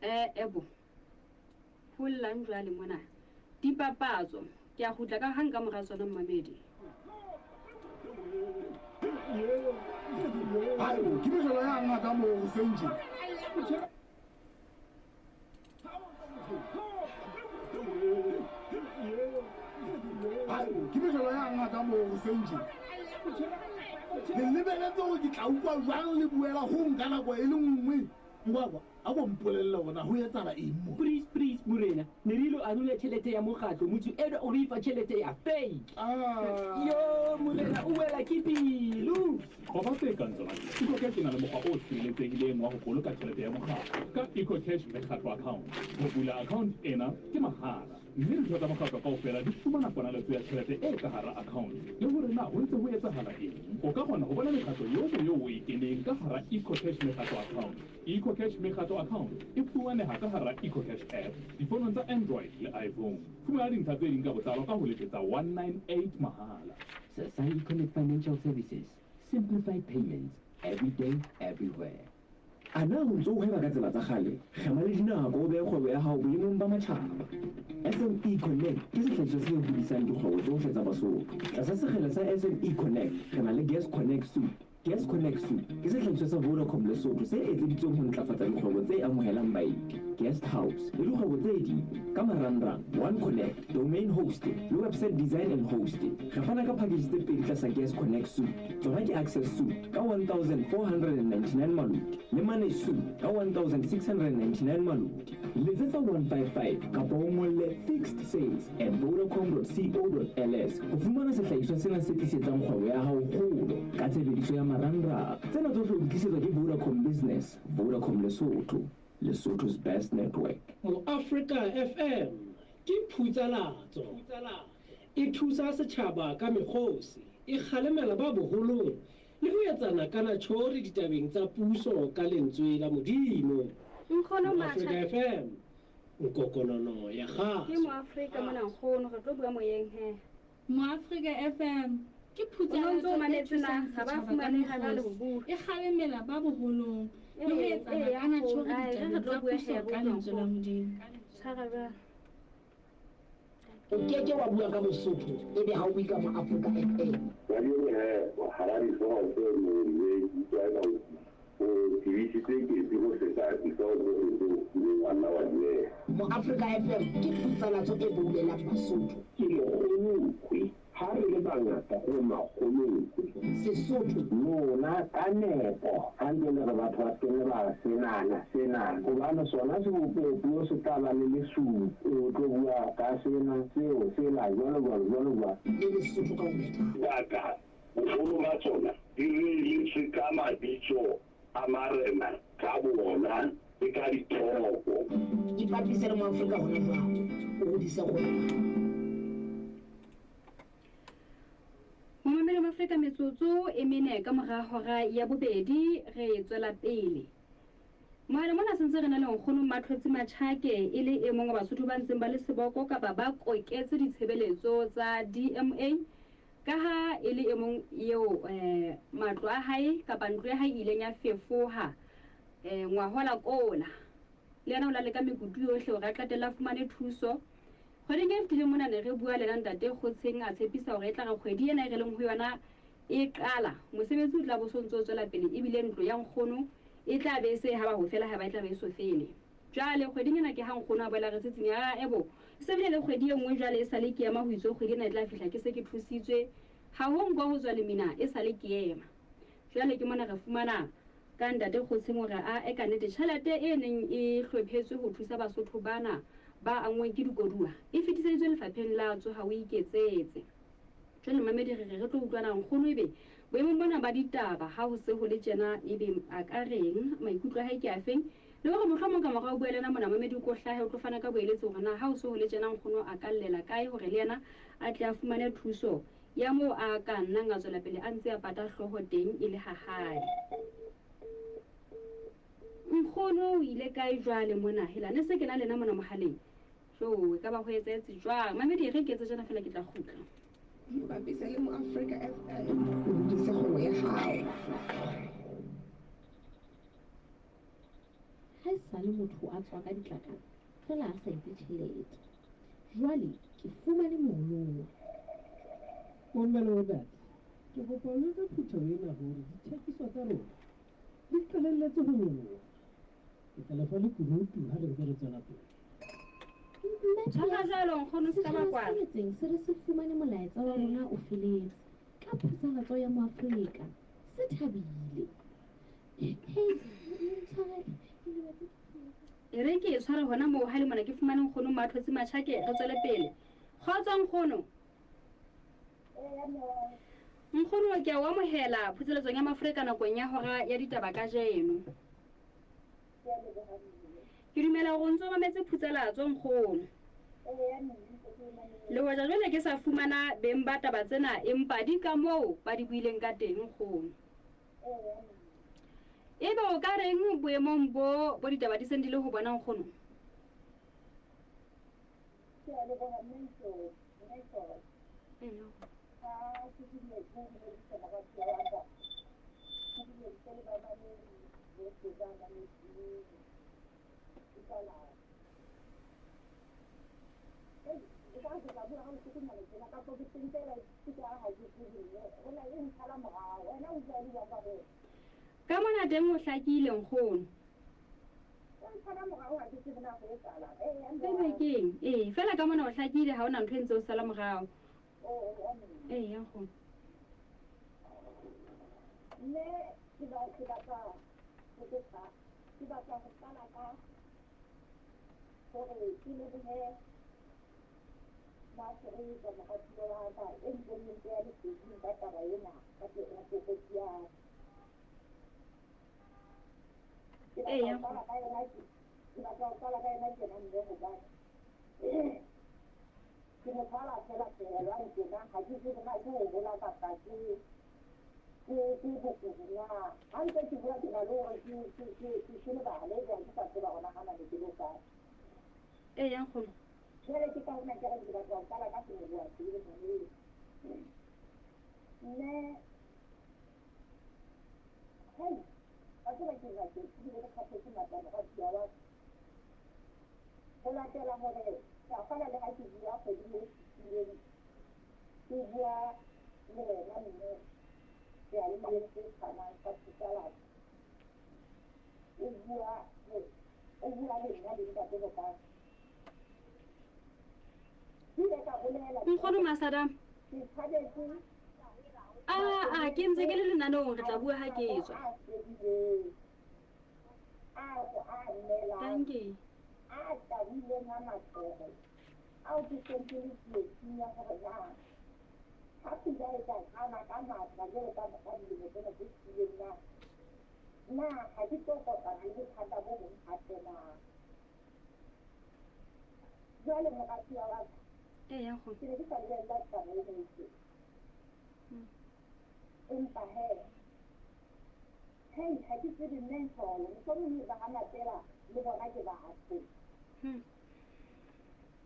A: Eh, ebo. Ho llang jwale mona? Dipapatso. Ke a kgutla ka hang ka mora tsona, mmamedi.
G: Hayi bo, ke mehlolo ya ngaka moo hoseng tje. Hayi bo, ke mehlolo ya ngaka moo hoseng tje. Le lebeletse hore ke tla utlwa jwang le buela hong ka nako e le nngwe?
E: Ngwakwa, a ko mpolelle hore na ho etsahala eng mo.
N: Please, please, morena, ne re ilo arola tjhelete ya mokgatlo, motho enwa o re fa tjhelete ya fake. Yo, morena, o wela ke pelo.
O: Qoba tse kang tsona tse. EcoCash e na le mokgwa o sireletsehileng wa ho boloka tjhelete ya mokgatlo ka EcoCash Mekgatlo Account. Ho bula account ena ke mahala mme ditho tsa mokgatlo kaofela di fumana ponaletso ya tjhelete e ka hara account le hore na ho ntse ho etsahala eng. O ka kgona ho bona mekgatlo yohle eo o e keneng ka hara EcoCash Mekgatlo Account. EcoCash Mekgatlo Account e fumaneha ka hara EcoCash app difonong tsa Android le iPhone. Fumana dintlha tse ding ka botlalo ka ho letsetsa 198 mahala.
P: Sasai Connect Financial Services, simplified payments every day, everywhere.
Q: A na o ntse o hweba ka tsela tsa kgale? Kgema le dinako o behe kgwebo ya hao boemong ba matjhaba. SME Connect ke sehlahiswa se hodisang dikgwebo tsohle tsa Basotho. Tlasa sekgele sa SME Connect re na le Guest Connect Suite. Guest Connect Suite ke sehlahiswa sa Vodacom Lesotho se etseditsweng ho ntlafatsa dikgwebo tse amohelang baeti, guest house le dikgwebo tse ding ka marangrang, One Connect, domain hosting le website design and hosting. Re fana ka package tse pedi tlasa Guest Connect Suite. Tsona ke Access Suite ka 1499 maluti le Manage Suite ka 1699 maluti. Letsetsa 155 kapa o ngolle fixed sales at vodacom.co.ls ho fumana sehlahiswa sena se tlisetsang kgwebo ya hao kgolo ka tshebediso ya marangrang. Tsena tsohle o di tlisetswa ke Vodacom Business, Vodacom Lesotho, Lesotho's best network.
K: Moafrika FM ke phutsalatso. E thusa setjhaba ka mekgosi, e kgalemela ba boholong le ho etsana kana tjhori ditabeng tsa puso ka lentswe la Modimo.
A: Nkgono Matjha.
K: Moafrika FM, nkokonono ya
A: Ke
K: kgaso.
A: Moafrika mona nkgono, re tlo bua moyeng he.
B: Moafrika FM ke
A: O no ntso
B: phutsalatso
A: o
B: e
A: mametse na?
B: thusang
A: Ha ba
B: setjhaba ka
A: fumaneha jwale ho
B: mekgosi,
A: bua.
B: e kgalemela ba boholong le ho
A: Ee,
B: etsana
A: ee,
B: kana
A: nkgono.
B: tjhori
A: Ai, re re
B: ditabeng
A: tlo
B: tsa
A: bua he,
B: puso
A: re
B: ka
A: utlwa
B: lentswe la
A: nkgono.
B: Modimo.
A: Tshwara jwale.
C: O keke wa bua ka Bosotho ebe ha o bue ka Moafrika FM.
D: Kajeno he, hara dihlooho tse ngolilweng, ke utlwa eka o tebisitse ketsi ho feta dihlooho tsohle tseo o ileng wa nna wa di beha.
C: Moafrika FM ke phutsalatso e boulelang Basotho.
D: Ke lekgolokwe, ha re le bangata re makgolokwe.
C: Sesotho.
D: Lona ka nepo, ha nke le re batho ba se ke ba senana senana, hobane sona sebopeho se tla ba le lesupi. O tlo bua ka sena, seo, sela, jwalo jwalo, jwalo jwalo.
C: Le Lesotho ka ho phethana.
R: Baka boholo ba tsona di reeletswe ka mabitso a marena ka boona le ka ditoropo.
C: Ipapise le Moafrika hona jwale, o hodise kgwebo ya hao.
A: Momamedi wa Afrika metsotso e mene ka mora hora ya bobedi re tswela pele. Mohala mona sentse re na le nkgono Mmathotsi Machake e le e mong wa Basotho ba ntseng ba le seboko kapa ba koketse ditshebeletso tsa DMA ka ha e le e mong eo matlo a hae kapa ntlo ya hae e ileng ya fefoha ngwahola kola. Le yena o la leka mekutu yohle hore a qetelle a fumane thuso. Kgweding e fetileng mona ne re bua le yena ntate Kgotsheng a tshepisa hore e tla re kgwedi ena e re leng ho yona e qala, mosebetsi o tla bo so ntso o tswela pele ebile ntlo ya nkgono e E tla be e se ha ba ho fela ha ba e tla be e so fele. Jwale kgweding ena ke ha nkgono a boela re tsitsinya a ebo e se bile le kgwedi e nngwe jwale e sale ke ema ho itswe kgwedi ena e tla fihla ke se ke thusitswe ha ho nko ho tswa lemina e sale ke ema. Jwale ke mona re fumana ka ntate Kgotsheng hore a e ka nnete tjhelete e neng e hlophetswe ho thusa Basotho bana ba anngweng ke dikoduwa e fetiseditswe lefapheng la Tsoha o Iketsetse. Jwale mamedi re re re tlo utlwana nkgono ebe boemong bona ba ditaba ha ho se ho le tjena ebe a ka reng maikutlo a hae ke afeng le hore mohlomong ka mora o bua le yena mona mamedi o ko hlahe o tlo fana ka boeletsi hore na ha ho se ho le tjena nkgono a ka llela kae hore le yena a tle a fumane thuso ya moo a ka nnang a tswela pele a ntse a pata hlooho teng e le ha hae. Nkgono o ile kae jwale mona? Hela ne se ke na lena mona mohaleng. Jo, e ka ba ho etsahetse jwang? Mamedi e re ke etse jana fela ke tla kgutla.
I: Bapisa le Moafrika FM o hodise kgwebo ya hao.
J: Ha esale motho a tswa ka ditlakala feela a sa etse tjhelete. Jwale ke fumane monowa.
K: Bomme le bontate, ke kopa ho jwetsa phutheho ena hore dithekiso tsa rona di qalelletse ho nyoloha. Ke tla le fa lekunutu ha re ntse re tswela pele.
J: Mme
A: Tshwara jwalo nkgono se ka ba
J: Setjhaba
A: kwala.
J: se metseng se re se fumane molaetsa wa rona o feletse ka phutsalatso ya Moafrika. Se thabile. Hei, ntshwarele, ke lebetse.
A: E re ke e tshware hona moo ha le mona ke fumane nkgono Mathotsi Machake re tswele pele. Kgotso nkgono. Nkgono ke a o amohela phutseletsong ya Mafrika nakong ya hora ya ditaba kajeno. Ke dumela hore o ntso mametse phutselatso nkgono. Le hoja jwale ke sa fumana beng ba taba tsena empa di ka moo ba di buileng ka teng nkgono. Ebe o ka reng boemong bo bo ditaba di seng di le ho bona nkgono?
F: Ke a leboha mme Ntsholo. Ha ke dumetse ho dumedisa moratuwa wa ka. Ke dumedise le bamamedi bohle ba mametseng Phutsalatso. Ei, ekare ke tla bua ha bohlokonyana tjena kapo ke teng feela ke ka ha ke tsebe mme ho na e ntshala morao. Wena o utlwa e le jwang ka ho?
A: Ka mona teng ho hlakile nkgono.
F: E ntshala morao ha ke tsebe na ho etsahalang. Eya mme.
A: Ebe keng? Ee, feela ka mona ho hlakile ha hona ntho e ntse o sala morao.
F: Eya mme.
A: Eya nkgono.
F: Mme ke ba ke batla ho kopa ke batla ho qala ka hore ke lebohe Moafrika moratuwa wa ka e ntseng e mpeha leseding ka taba ena ka ya tlokotsi ya ka. Ke batla
A: Eya
F: ho qala ka yona ke ke batla ho qala ka yona tjena mme hobane ke motho a fela fehelwang tjena ha ke tsebe na ke ho hola kapa ke ke ke bokudi na. Ha ntse ke bua ke na le hore ke ke ke ke ke lebale ebe ha ke sa tseba hore na hanane ke le kae.
A: Eya nkgono.
F: Jwale ke ka hona ke reng ke batla ho qala ka ho leboha pele ngwaneso. Mme hei wa tseba ke ngakeng ebile ke kgathetse matla moratuwa wa ka. Ho latela hore ke a kgolwa le ha ke bua kgweding e fetileng ke bua le wena mme seyalemoyeng se tshwanang sa Phutsalatso. O bua le o bua le nna le ntate Bokang. Ke ile ka bolela
A: Nkgono Masada.
F: ke thabetse
A: A ke ntse ke le lenaneong re tla bua ha ke tswa.
F: a fedileng a go a nnelang
A: Dankie.
F: a tabileng a matsoho ao ke seng ke le tsietsing ya hore na ha pula e ka qala ka matla jwalo ka ka dilemo tsena tse fetileng na na ha ke tlo kopana le bothata bo bong hape na. Jwale moratuwa wa ka
A: Eya nkgono.
F: ke ne ke sa lebella taba ena e tjena. Empa hee hei ha ke tsebe mme Ntsholo mohlomong e ba ha Mapela le bona ke batho.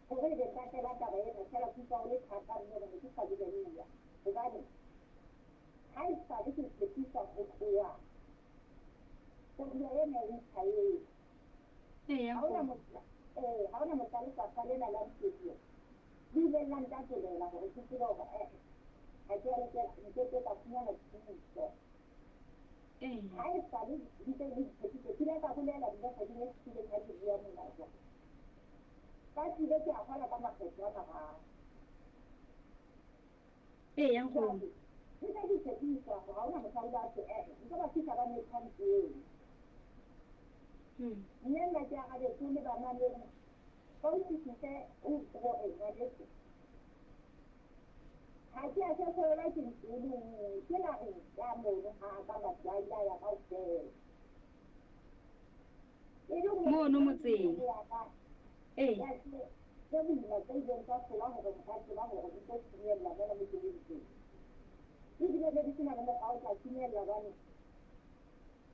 F: Hore ebe tlatela taba ena feela ke utlwa ho le thata mme hobane ke sa lebella. Hobane ha esale ke tshepisa ho tloha koduwa ena e ntjhaetse.
A: Eya
F: Ha hona
A: nkgono.
F: mohla ha hona mohla lefapha lena la dikoduwa le ileng la ntatolela hore ke tsebe hore ha ke a lokela nkeke ka fumana thuso. Ha e sale di ntse di tshepisitse, ke ile ka bolela dile kgweding e fetileng ha ke bua molaetsa. Ka tlile ke a kgola ka makgetlo a mararo.
A: Eya nkgono.
F: Di ntse di tshepiswa hore ha hona motho a ile a thwe eh, ntse ba fihla ba metha ntlo eo. Mme nna ke arabetse le bamamedi ba utlwisise hore ngwaneso ha ke a fefolelwa ke ntlo e le nngwe, ke la re ka mono ha ka matlo a ile a ya kaofela. E le hore
A: Mono motseng. Ee.
F: Ya tse boima tse ileng tsa hlola hore nka tseba hore di tlo finyella mona mo ke leng teng. Ebile ne di sena le mokgwa o tla finyella hobane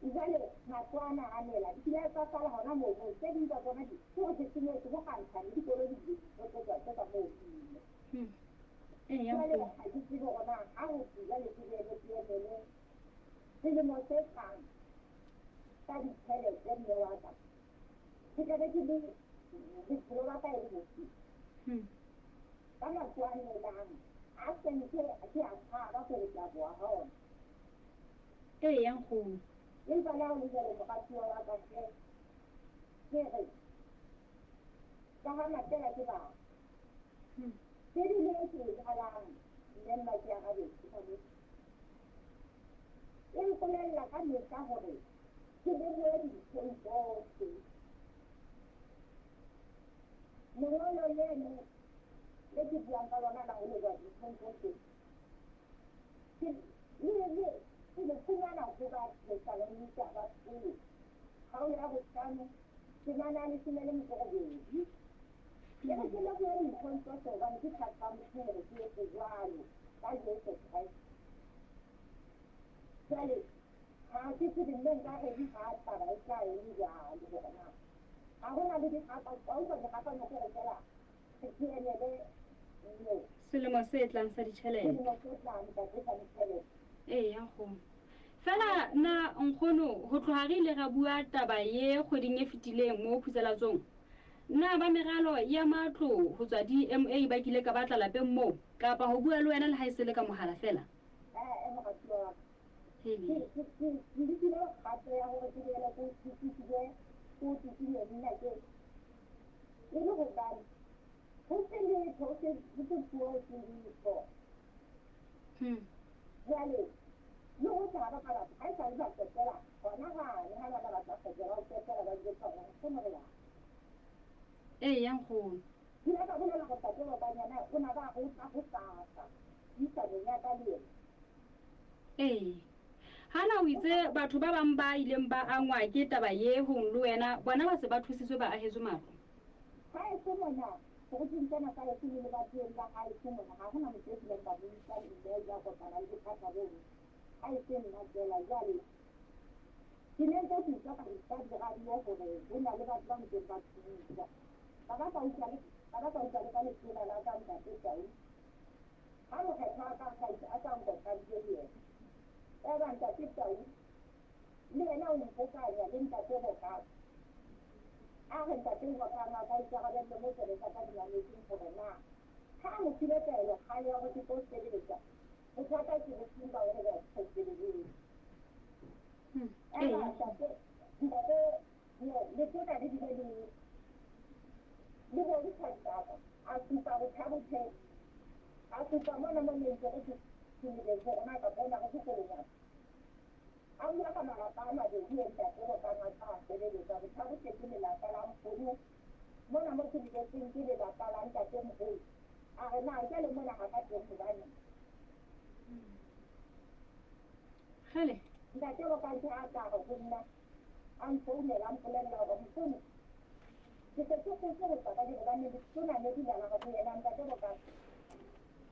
F: jwale matlo ana a nela di kile tsa sala hona mono, tse ding tsa tsona di ke hore ke senyetse ho kgantsha le dikoloi di bile di tse tsa moo hodimo.
A: Eya
F: Jwale
A: nkgono.
F: ha ke tsebe hore na ha ho thwe jwale ke boele ke emele selemo se tlang ka ditjhelete mme wa ka, ke tlabe ke le bophelo ba ka e le bofe. Ka matlo a nelang a sentse ke a tshaba hore ke a boa ha ona.
A: Eya nkgono.
F: Empa le ha ho le jwalo moratuwa wa ka hle, ke re ka ha Matela ke batho. Bibele e ke e balang mme mma ke arabetse ngwaneso, e mpolella ka mehla hore ke lebohe dinthong tsohle. Lengolo leno le ke buang ka lona la ho leboha dinthong tsohle, ke le ke le fumana ho ba Thesalonika ba pele, kgaolo ya bohlano, temana ya leshome le metso e robedi. Ke re ke lebohe dinthong tsohle hobane ke thato ya Modimo hore ke etse jwalo ka Jesu Kreste. Jwale ha ke tsebe mme nka reng ha taba e tla e le jwalo hore na ha hona le dikgapa, wa utlwa dikgapano ke re feela re ke emele moo.
A: Selemo se tlang sa ditjhelete.
F: Selemo se tlang ntate sa ditjhelete.
A: Eya nkgono. Fela na nkgono ho tloha re ile ra bua taba ye kgweding e fetileng mo phutselatsong, na ba meralo ya matlo ho tswa DMA ba kile ka batla lapeng moo kapa ho bua le wena le ha e se le ka mohala fela?
F: Eh, moratuwa wa ka.
A: Hele.
F: Ke lekile kgato ya hore ke boele ke o tsitsise, ke o tsitsiye nna ke e le hobane ho se letho, ho se puo, ho se letho. Jwale le hohle ha ba ka batla, ha esale ba qetela hona hane ha bana ba tla kgetla ba o qetela ba jwetsa hore nkgono re yang.
A: Eya nkgono.
F: Ke ile ka bolela hore ntate Bokanyana o na ba ho tla hosasa puisanong ya ka le yena.
A: Ee. Hana o itse batho ba bang ba ileng ba angwa ke taba ye hong le wena bona ba se ba thusitswe ba ahetswe matlo?
F: Ha eso mona serotsing sena sa heso le lebatoweng la haeso mona ha hona motho e kileng ka mo utlwa mme ya kopana le bothata bono ha e se nna feela. Jwale ke ne ntse ke utlwa ka diradio hore ho na le batho ba ntseng ba thuswa. Ba ba ka utlwa le ba ba ka utlwa le ka letona la ka ntate Tau. Ha mokgethwa a ka a sa nkopantse le yena. Eba ntate Tau le yena o nkokanya le ntate Bokang. A re ntate Bokang a ka ikarabelle mo tsebe tsa ka di mametseng hore na ha a mo file taelo kgale ya hore ke tlo sebeletsa, bothata ke bofeng ba hore ba sa sebeletse. Eba ntate letona le bile le bontsha ditaba, a supa bothabothe, a supa mona mo neng ke re ke lebetse hore na kapa ona re sekolonyana. A bua ka malapa a mabedi e ntate Bokang a tla sebeletsa. Bothabothe ke lelapa la nkgono, mona mo ke lebetseng ke lelapa la ntatemoholo. A re na jwale mona ha ka teng hobaneng?
A: Kgele.
F: Ntate Bokang a tla re ho nna, a nfounela a mpolella hore nkgono ke se ke kgotse ho tswa kajeno hobane letona ne di lala ho yena ntate Bokang.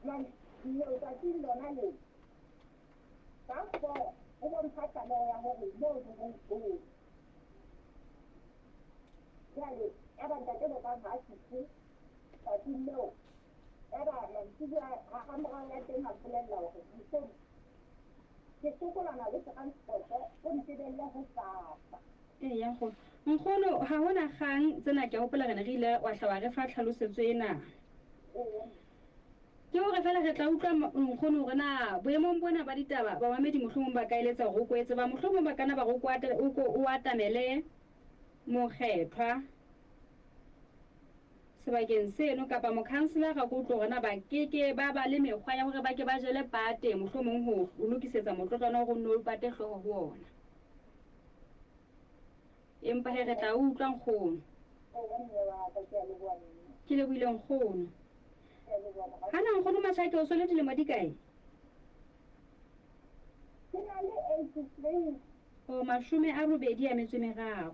F: Jwale letsatsing lona leo ka 4 o bontsha tlaleho ya hore moo di ho nkgono. Jwale yaba ntate Bokang ha a fihle tsatsing leo, yaba mantsiboya ha morao ya teng a mpolella hore nkgono ke sokolana le transport-o, o ntebelle hosasa.
A: Eya nkgono. Nkgono ha hona kgang tsena ke a hopola re ne re ile wa hla wa re fa tlhalosetso ena. Ke hore feela re tla utlwa nkgono hore na boemong bona ba ditaba bamamedi mohlomong ba ka eletsa hore o ko etse ba mohlomong ba kana ba re o ko o atamele mokgethwa sebakeng seno kapa mokhanselara ko utlwe hore na ba keke ba ba le mekgwa ya hore ba ke ba jele pate mohlomong ho o lokisetsa motlotlwana hore o nne o pate hlooho ho ona. Empa he re tla utlwa nkgono. Ke lebohile nkgono. Hana nkgono Mashake o so le dilemo di kae?
F: Ke na le 83.
A: O 83.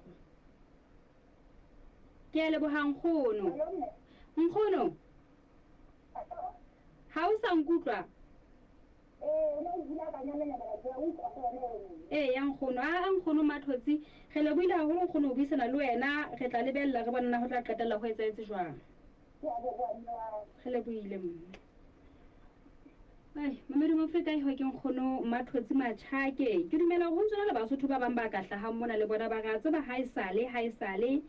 A: Ke a leboha nkgono. Nkgono. Ha o sa nkutlwa? Ee ya nkgono, a nkgono Mathotsi, re lebohile haholo nkgono ho buisana le wena, re tla lebella re bona na ho tla qetella ho etsahetse jwang. Re lebohile mme. Ai, mamedi mo Afrika e ke nkgono Mathotsi Machake. Ke dumela hore ho ntse le Basotho ba bang ba ka hlahang mona le bona ba re a tseba ha esale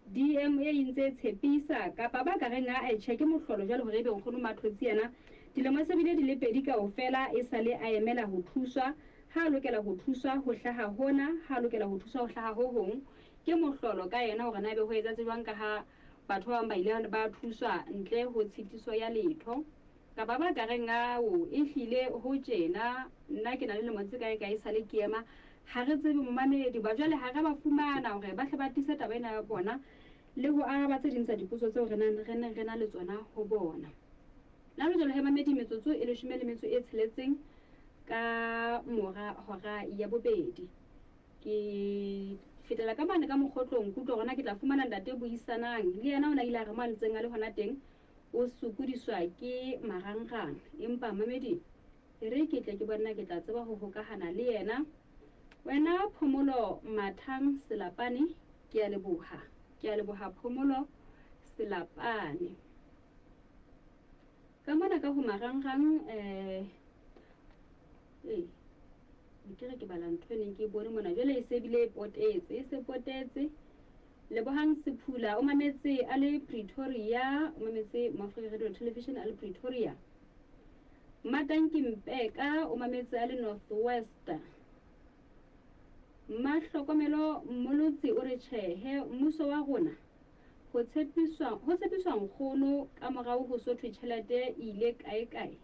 A: DMA e ntse tshepisa kapa ba ka reng a tjhe ke mohlolo jwale hore ebe nkgono Mathotsi yena dilemo se bile di le pedi kaofela e sale a emela ho thuswa, ha a lokela ho thuswa ho hlaha hona, ha a lokela ho thuswa ho hlaha ho hong. Ke mohlolo ka yena hore na ebe ho etsahetse jwang ka ha batho ba bang ba ile ba thuswa ntle ho tshitiso ya letho. Kapa ba ka reng ao ehlile ho tjena nna ke na le lemo tse kae kae sale ke ema, ha re tsebe momamedi ba jwale ha re ba fumana hore ba hle ba tiise taba ena ya bona le ho araba tse ding tsa dipotso tseo re nang re neng re na le tsona ho bona. Na le jwalo he mamedi metsotso e 16 ka mora hora ya bobedi. Ke fetela ka mane ka mokgotlong kutlwa hore na ke tla fumana ntate buisanang le yena o na ile a re mo a ntseng a le hona teng o sokodiswa ke marangrang. Empa mamedi e re ke tle ke bona ke tla tseba ho hokahana le yena. Wena Phomolo Mathang Selapane, ke a leboha. Ke a leboha Phomolo Selapane. Ka mona ka ho marangrang ke re ke bala ntho e neng ke bone mona jwale e se bile e potetse, e se potetse. Lebohang Sephula o mametse a le Pretoria, o mametse Moafrika Radio Television a le Pretoria. Matanki Mpeka o mametse a le North West. Mahlokomelo Mmolotsi o re tjhehe mmuso wa rona ho tshepiswa nkgono ka morao ho sothwe tjhelete e ile kae kae.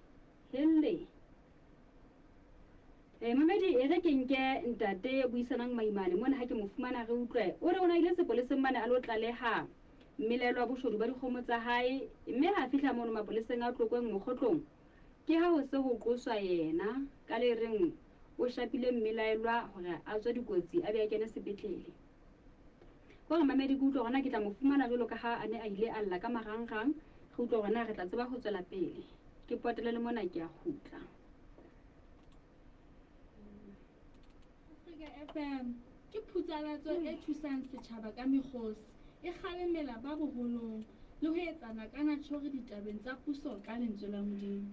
A: Helle. Mamedi e re ke nke ntate buisanang Maimane mona ha ke mo fumana re utlwe. O re o na ile sepoleseng mane a lo tlaleha mmelelo wa boshodu ba dikgomo tsa hae, mme ha fihla mono mapoleseng a Tlokweng mokgotlong ke ha ho se ho qoswa yena ka le reng o shapile mmelaelwa hore a tswe dikotsi a be a kene sepetlele. Hore mamedi ke utlwe hore na ke tla mo fumana jwalo ka ha a ne a ile a lla ka marangrang, re utlwe hore na re tla tseba ho tswela pele. Ke potele le mona ke a kgutla.
B: Afrika FM ke phutsalatso e thusang setjhaba ka mekgosi, e kgalemela ba boholong le ho etsana ka natjhori ditabeng tsa puso ka lentswe la Modimo.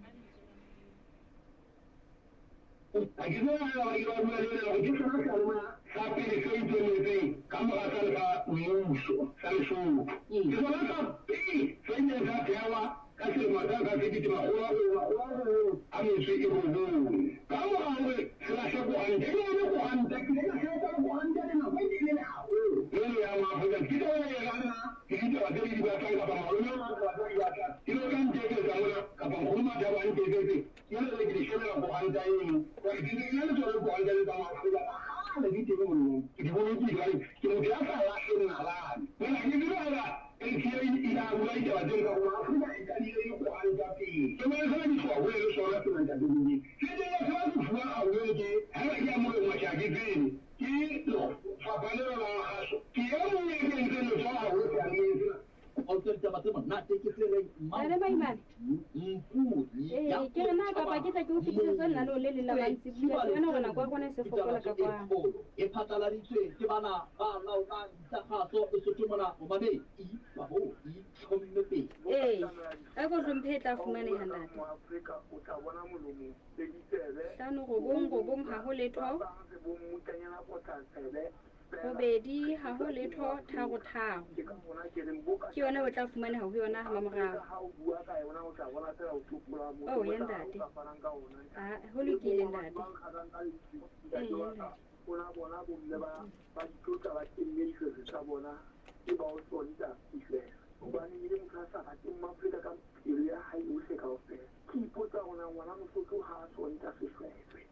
R: Ha ke tsebe haeba ba ke ba bua le wena hore ke sona seyalemoya sa pele se ikemetseng ka mora sane sa mmuso sa Lesotho. Ke sona sa pele se ileng sa thewa ka selemo sa 1999. Ka mora hore se lahle koranta, e ne e le koranta, ke ile ka sebetsa le koranta le nako e telele haholo. Eno ya Maafrika, ke taba ena e rana ke ditaba tse le di batlang kapa malome a mang taba tse a di batlang. Ke lo tla nteketsa mona kapa nkgono Mathabo a nteketse. Ke le ke di shebela koranta eno. Jwale ke ntse ke na le tsona dikoranta tse tsa Maafrika tsa kgale di teng mono. Ke di bolokile hobane ke motho ya sa lahleng nalane. Jwale ha ke tsebe haeba NCA e ile ya bua ditaba tseno ka hore Maafrika e qadile le koranta pele. Semane sena ke tloha hole le sona sena ntate Modimo. Se teng ya sona se fuwa haholo ke haeba ke ya molomo tjhe ha ke tsebe. Ke lefapha lena la kgaso. Ke e mong ya kentseng letsoho haholo seyalemoyeng sena.
L: O utlwe ditaba tse monate ke tse reng
A: Ntate Maimane.
L: Mpudi ya
A: Ee, ke re na kapa ke tla ke o fetisetse lenaneo le leng la mantsibuya, ke bona hore nako ya rona e se fokola ka kwano.
L: Kgolo e phatlaladitswe ke bana ba laolang tsa kgaso Lesotho mona momamedi ba ho itlhomme pele.
A: Ee, ka ko hlomphe e tla fumaneha ntate. 5 9 9 ha ho letho. Robedi ha ho letho tharo tharo. Ke yona o tla fumaneha ho yona ha mamorao. Oh, ya ntate. Ah, ho lokile ntate. Eh, ya ntate.
D: Ona bona bomme ba ditlotla ba temme dishweshwe tsa bona ke ba o tsonta dishweshwe hobane e le motho a sa rateng Maafrika ka pelo ya hae yohle kaofela. Ke ipotsa hore ngwana Mosotho ha a tsonta seshweshwe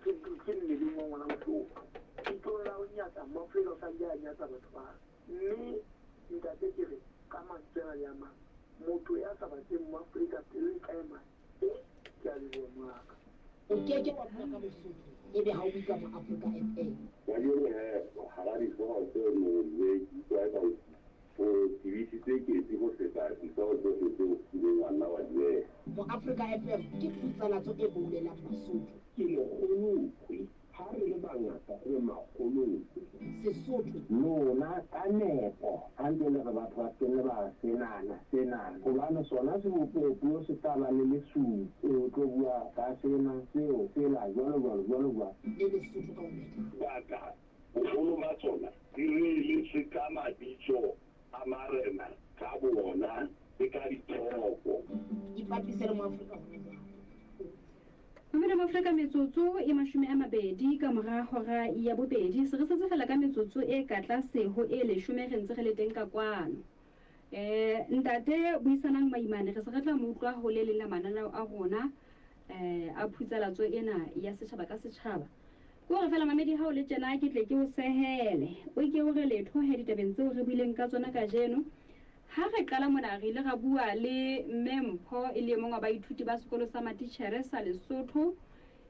D: ke mmeleng wa ngwana Mosotho. Pitong la ho nyatsa Maafrika o sa ntse a nyatsa batho ba. Mme ntate ke re ka mantswe ana le a mang, motho ya sa batleng Maafrika pelo e kae mane? Ke a leboha mongaka.
C: O ke ke wa bua ka Mosotho ebe ha o bue ka Moafrika FM.
S: Kajeno he, hara dihlooho tse ngolwe ke utlwa eka o tebisitse ketsi ho feta dihlooho tsohle tseo o kileng wa nna wa di beha.
C: Moafrika FM ke phutsalatso e boulelang Basotho.
D: Ke lekgolokwe ha re le bangata re makgolokwe.
C: Sesotho.
D: Lona ka nepo ha ntse le re batho ba se ba senana senana hobane sona sebopeho se tla ba le lesupi o tlo bua ka sena seo sela jwalo jwalo jwalo jwalo.
C: Le Lesotho ka ho phethahala.
S: Baka boholo ba tsona di reeletswe ka mabitso a marena ka bona le ka ditoropo.
C: Ipapise le Moafrika hona jwale.
A: Mamedi Afrika metsotso e 20 ka mora hora ya bobedi se re setse fela ka metsotso e ka tlase ho e 10 re ntse re le teng ka kwano. Ntate buisanang Maimane re se re tla mo utlwa ho le leng la mananeo a rona a phutsalatso ena ya setjhaba ka setjhaba. Ke hore fela mamedi ha o le tjena ke tle ke o sehele. O ke o re letho he ditabeng tseo re buileng ka tsona kajeno. Ha re qala mona re ile ra bua le Mme Mpho e le mong wa baithuti ba sekolo sa matitjhere sa Lesotho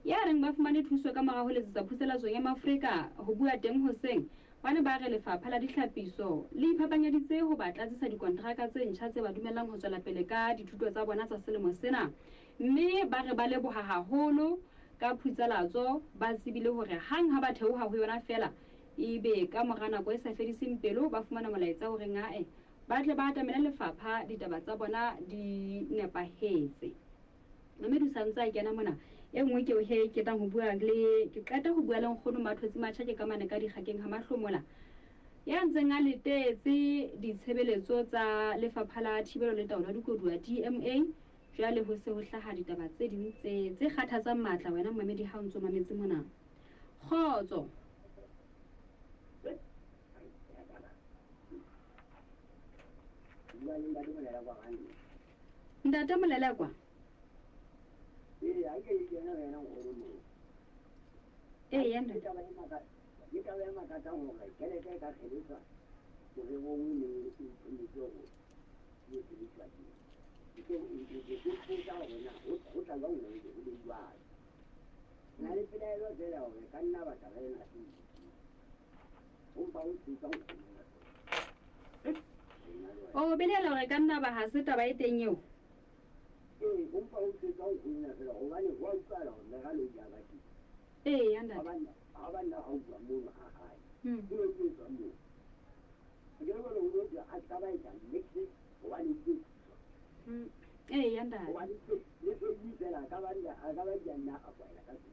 A: ya reng ba fumane thuso ka mora ho letsetsa phutsalatso ya Maafrika ho bua teng hoseng. Ba ne ba re lefapha la ditlhapiso le iphapanyeditse ho ba tlatsisa dikontraka tse ntjha tse ba dumellang ho tswela pele ka dithuto tsa bona tsa selemo sena. Mme ba re ba leboha haholo ka phutsalatso, ba tsebile hore hang ha ba theoha ho yona fela ebe ka mora nako e sa fediseng pelo ba fumana molaetsa hore ngae ba tle ba atamele lefapha ditaba tsa bona di nepahetse. Mamedi o sa ntse a kena mona. E nngwe ke he ke tlang ho bua le ke qeta ho bua le nkgono Mathotsi Matjha ke ka mane ka dikgakeng ha Mahlomola ya ntseng a letetse ditshebeletso tsa lefapha la thibelo le taolo ya dikoduwa DMA. Jwale ho se ho hlaha ditaba tse ding tse kgathatsang matla wena mamedi ha o ntso mametse mona. Kgotso. Ntate Molelekwa. Ee, ya ntate.
D: Ke taba e makatsang hore tjhelete e ka kgeletswa morerong o neng o itlhometse hore e sebediswa teng. Ke potsa hore na ho tla jwang hore ho be jwalo. Na le pelaelo feela hore ka nna ba taba ena se ho mpa ho thusa nkgono.
A: O belaela hore ka nna ba ha se taba e teng eo?
D: Ee, ho mpa ho thusa nkgono feela hobane ho a utlwahala hore meralo e ja ba teng.
A: Ee, ya ntate.
D: Ha ba nna ha utlwa mono ha hae. Ke no ke tswa moo. Ke le bona ho no a tla ba etsa nix hobane ke thuswa.
A: Ee, ya ntate.
D: Hobane le se di fela ka ba nna a ka ba di nna a kwaela ka se.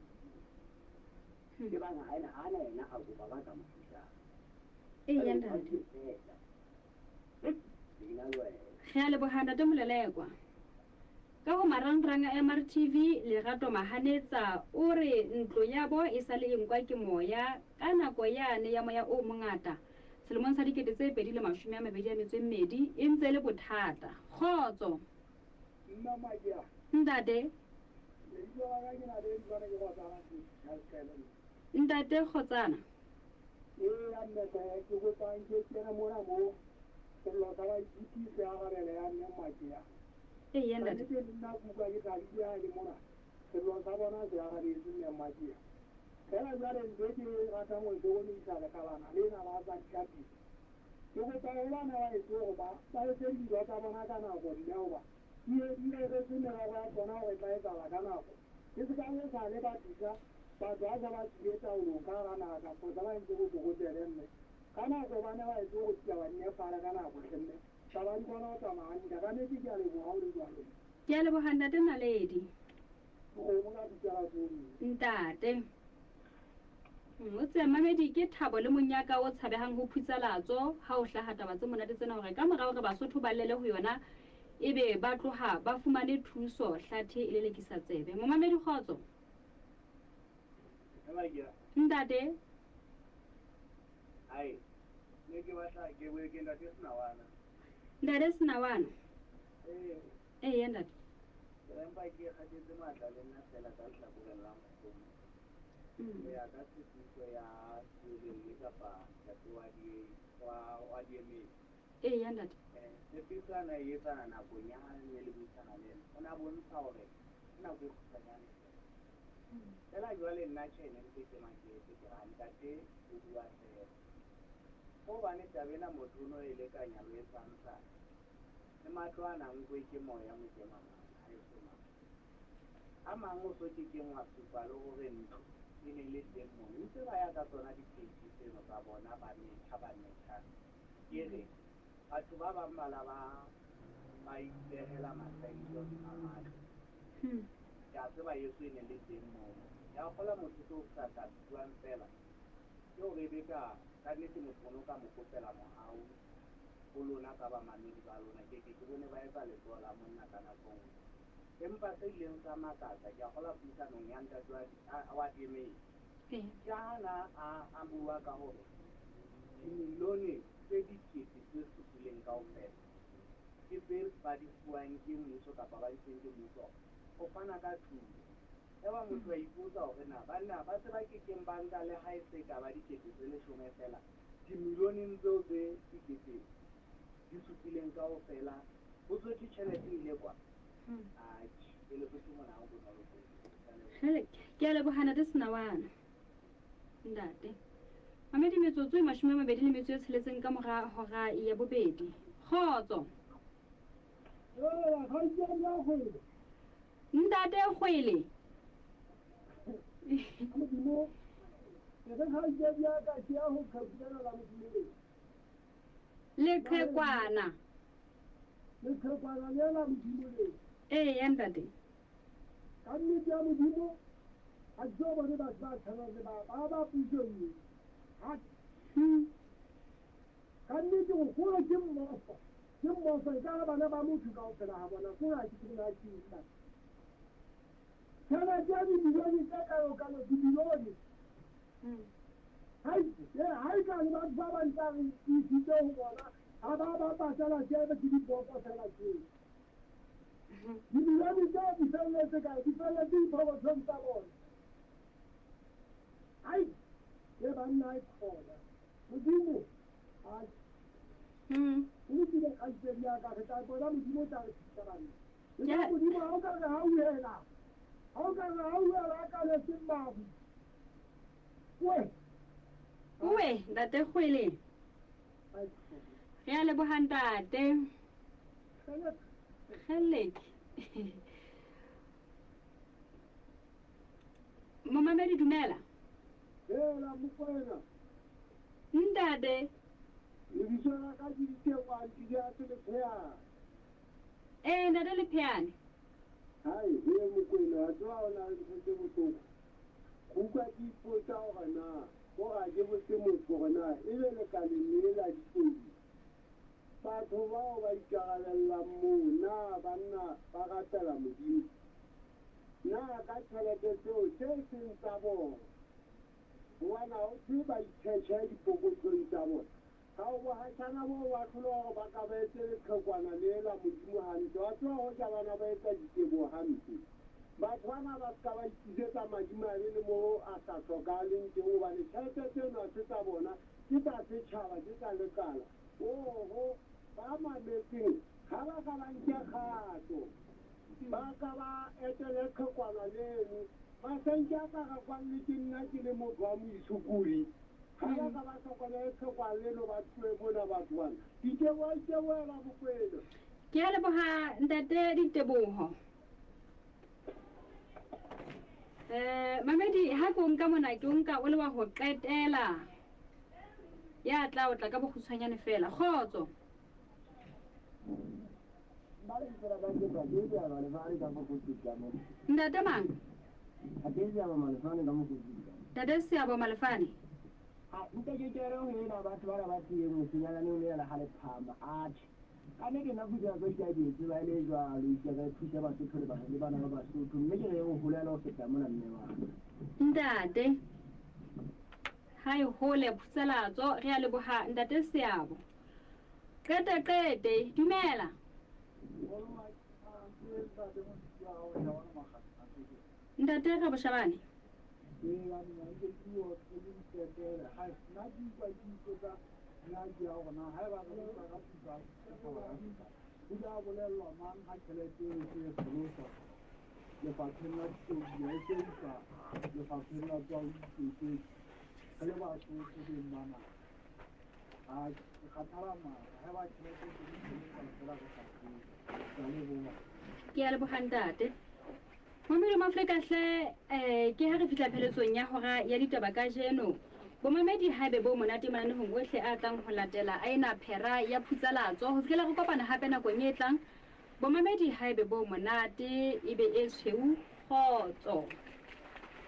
D: Ke bang ha ena ana yena a kopa ba ka mo thusang.
A: Ee, ya ntate. Re a leboha ntate Molelekwa. Ka ho marangrang a MRTV Lerato Mahanetsa o re ntlo ya bo e sa le e nkwa ke moya ka nako yane ya moya o mongata selemong sa 2022 e ntse le bothata. Kgotso. Ntate. Ntate Kgotsana.
D: Ee, mme ke kopang ke kena mona mo sello sa baithuti se arabela ya mme Makia.
A: Ee, ya ntate.
D: Ke nna kuka ke tla bua le mona. Sello sa bona se arabetse mme Makia. Fela jwale ntho ke ratang ho hlokomedisa lekalana lena la tsa ditlhapiso. Ke kopa ho bana ba etse hore ba etse dintho tsa bona ka nako mme hoba di reretswe merero ya tsona hore e tla etsahala ka nako. Ke se ka le sa le ba thusa batho ha sa ba tswile taolong ka hara naha kapa sa ba entse botlokotsebe mme. Ka nako ba ne ba etse hore ditaba di nepahale ka nako hle mme. Taba di kgona ho tsamaya hantle. Ka nnete ke a leboha ho le jwalo.
A: Ke a leboha ntate Naledi.
D: Kgomo ka ditsela tsohle.
A: Ntate. O tse mamedi ke thabo le monyaka o tshabehang ho phutsalatso ha o hlaha taba tse monate tsena hore ka mora hore Basotho ba llele ho yona ebe ba tloha ba fumane thuso hlathe e lelekisa tsebe. Momamedi kgotso. Ntate.
T: Ai. Ne ke batla ke bue ke ntate Senawana.
A: Ntate Senawana.
T: Eh.
A: Eh ntate.
T: Ke empa ke kgatetse matla le nna fela ka lehlakoreng la nkgono. Ho ya ka tshepiso ya Tswelelle kapa ntate wa diemedi.
A: Eya ntate.
T: Tshepiso a na e etsana nakong ya ha ne le buisana le ena. O ne a bontsha hore ke nako e kgutshwanyane fela. Fela jwale nna tjhe ne ntse ke maketse ke re ntate o bua fela. Hobane taba ena motho o no e lekanya lo e santsane. Le matlo a na nkwe ke moya mokemangwana ha e so mang. A mang o so kekeng wa supa le hore ntlo e ne le teng mono. Ntse ba ya ka tsona dipheiti tseno tsa bona ba metha ba metha. Ke re batho ba bang ba la ba ipehela masailo hodima matlo. Ke a tseba yeso e ne le teng mono. Ya kgola motho seo sa ka buang fela. Ke hore ebe ka nnete motho ono ka mo kopela mohau ho lona ka bamamedi ba lona. Ke ke bone ba etsa letsoho la monna ka nako nngwe. Empa se ileng sa makatsa ke a kgola puisanong ya ntate wa diemedi. Ke ha na a bua ka hore dimilione tse 7,000 kaofela ke tse ba di fuwang ke mmuso kapa ba di fuweng ke mmuso ho fana ka thuso. Eba motho a ipotsa hore na banna ba se ba kekeng ba nka le ha e se ka ba 10 000 fela dimilioneng tseo tse 7,000 kaofela ho tswetse tjhelete ile kwa. Atjhe, e Lesotho mona ha ho bonolo.
A: Ke a leboha ntate Senawana. Ntate. Mamedi metsotso e 26 ka mora hora ya 2. Kgotso. Ntate Kgwele. Leqhekwana.
G: Leqhekwana le la Modimo le.
A: Ee ntate.
G: Ka nnete ya Modimo ha ke so bone batho ba tshwanang le ba pusong e. Ka nnete go gola ke mmoso. Ke mmoso e ka bana ba motho kaofela ha bona ko ha ke tsebe na ke eng batho. Tjhelete ya dimilione tse kalokalo dimilione. Ha e ka le batho ba bang tla re isitse ho bona ha ba patala tjhelete ke dipoko fela tjeo. Dimilione tseo di felletse kae? Di felletse dipokothong tsa bona. Ai, e banna e khona. Modimo a o lokile kgaitsedi ya ka re tla bona Modimo o tla re thusa banna. Le Modimo ha o ka re hauhela. Ha o ka re hauhela a ka le seng babu. Oe.
A: Oe, ntate Kgwele. Re a leboha ntate. Kgeleke. Momamedi dumela.
G: Hela Mokoena.
A: Ntate.
G: Lebitso la ka ke Diteboho Antidiase Lepheane.
A: Eh ntate Lepheane.
G: Hai, he Mokoena, wa tseba ho na le ntho tse bohloko. Ke utlwa ke ipotsa hore na hore ha ke botse motho hore na ebe lekaleng le la dikodi batho bao ba ikarabellang moo na banna ba rapela Modimo na ka tjhelete tseo tse seng tsa bona hobane ha ho thwe ba itjhetjhe dipokothong tsa bona. Ha o bohatjhana boo ba tlhola hore ba ka ba etse leqhekwana le la Modimo hantle. Wa tseba hoja bana ba etsa diteboho hampe. Batho bana ba ska ba ikisetsa madimabe le moo a sa hlokahaleng teng hobane tjhelete tseno ha se tsa bona, ke tsa setjhaba, ke tsa lekala. Oho, ba mametseng ha ba ka ba nke kgato, ba ka ba etele qhekwana leno. Masenke a ka rakwang le ke nna ke le motho wa moisukuli. Ha ba ka ba hlokomele qhekwana leno ba tlohe mona batho bana. Diteboho itebohela Mokoena.
A: Ke a leboha ntate Diteboho. Mamedi ha ke o nka mona ke o nka o le wa ho qetela. Ya tla o tla ka bokgutshwanyane fela. Kgotso. Ntate mang? Ntate Seabo Malefane.
G: Ntate ke re ho ena batho bana ba tlileng mosenyananeng le yena ha le phama. Atjhe, ka nnete nna Phutsalatso ke a ke e tseba e le jwalo, ke re thusa Basotho le le bana ba Basotho, mme ke re o holela ho feta mona mme wa ka.
A: Ntate, ha e hole Phutsalatso, re a leboha Ntate Seabo. Qete qete, dumela. Ntate Raboshabane. Ke a leboha ntate. Momedi Mafrika hle ke ha re fihla pheletsong ya hora ya ditaba kajeno. Bomamedi haebe bo monate mananehong ohle a tlang ho latela a ena phera ya phutsalatso ho fihlela re kopana hape nakong e tlang. Bomamedi haebe bo monate ebe e tshweu kgotso.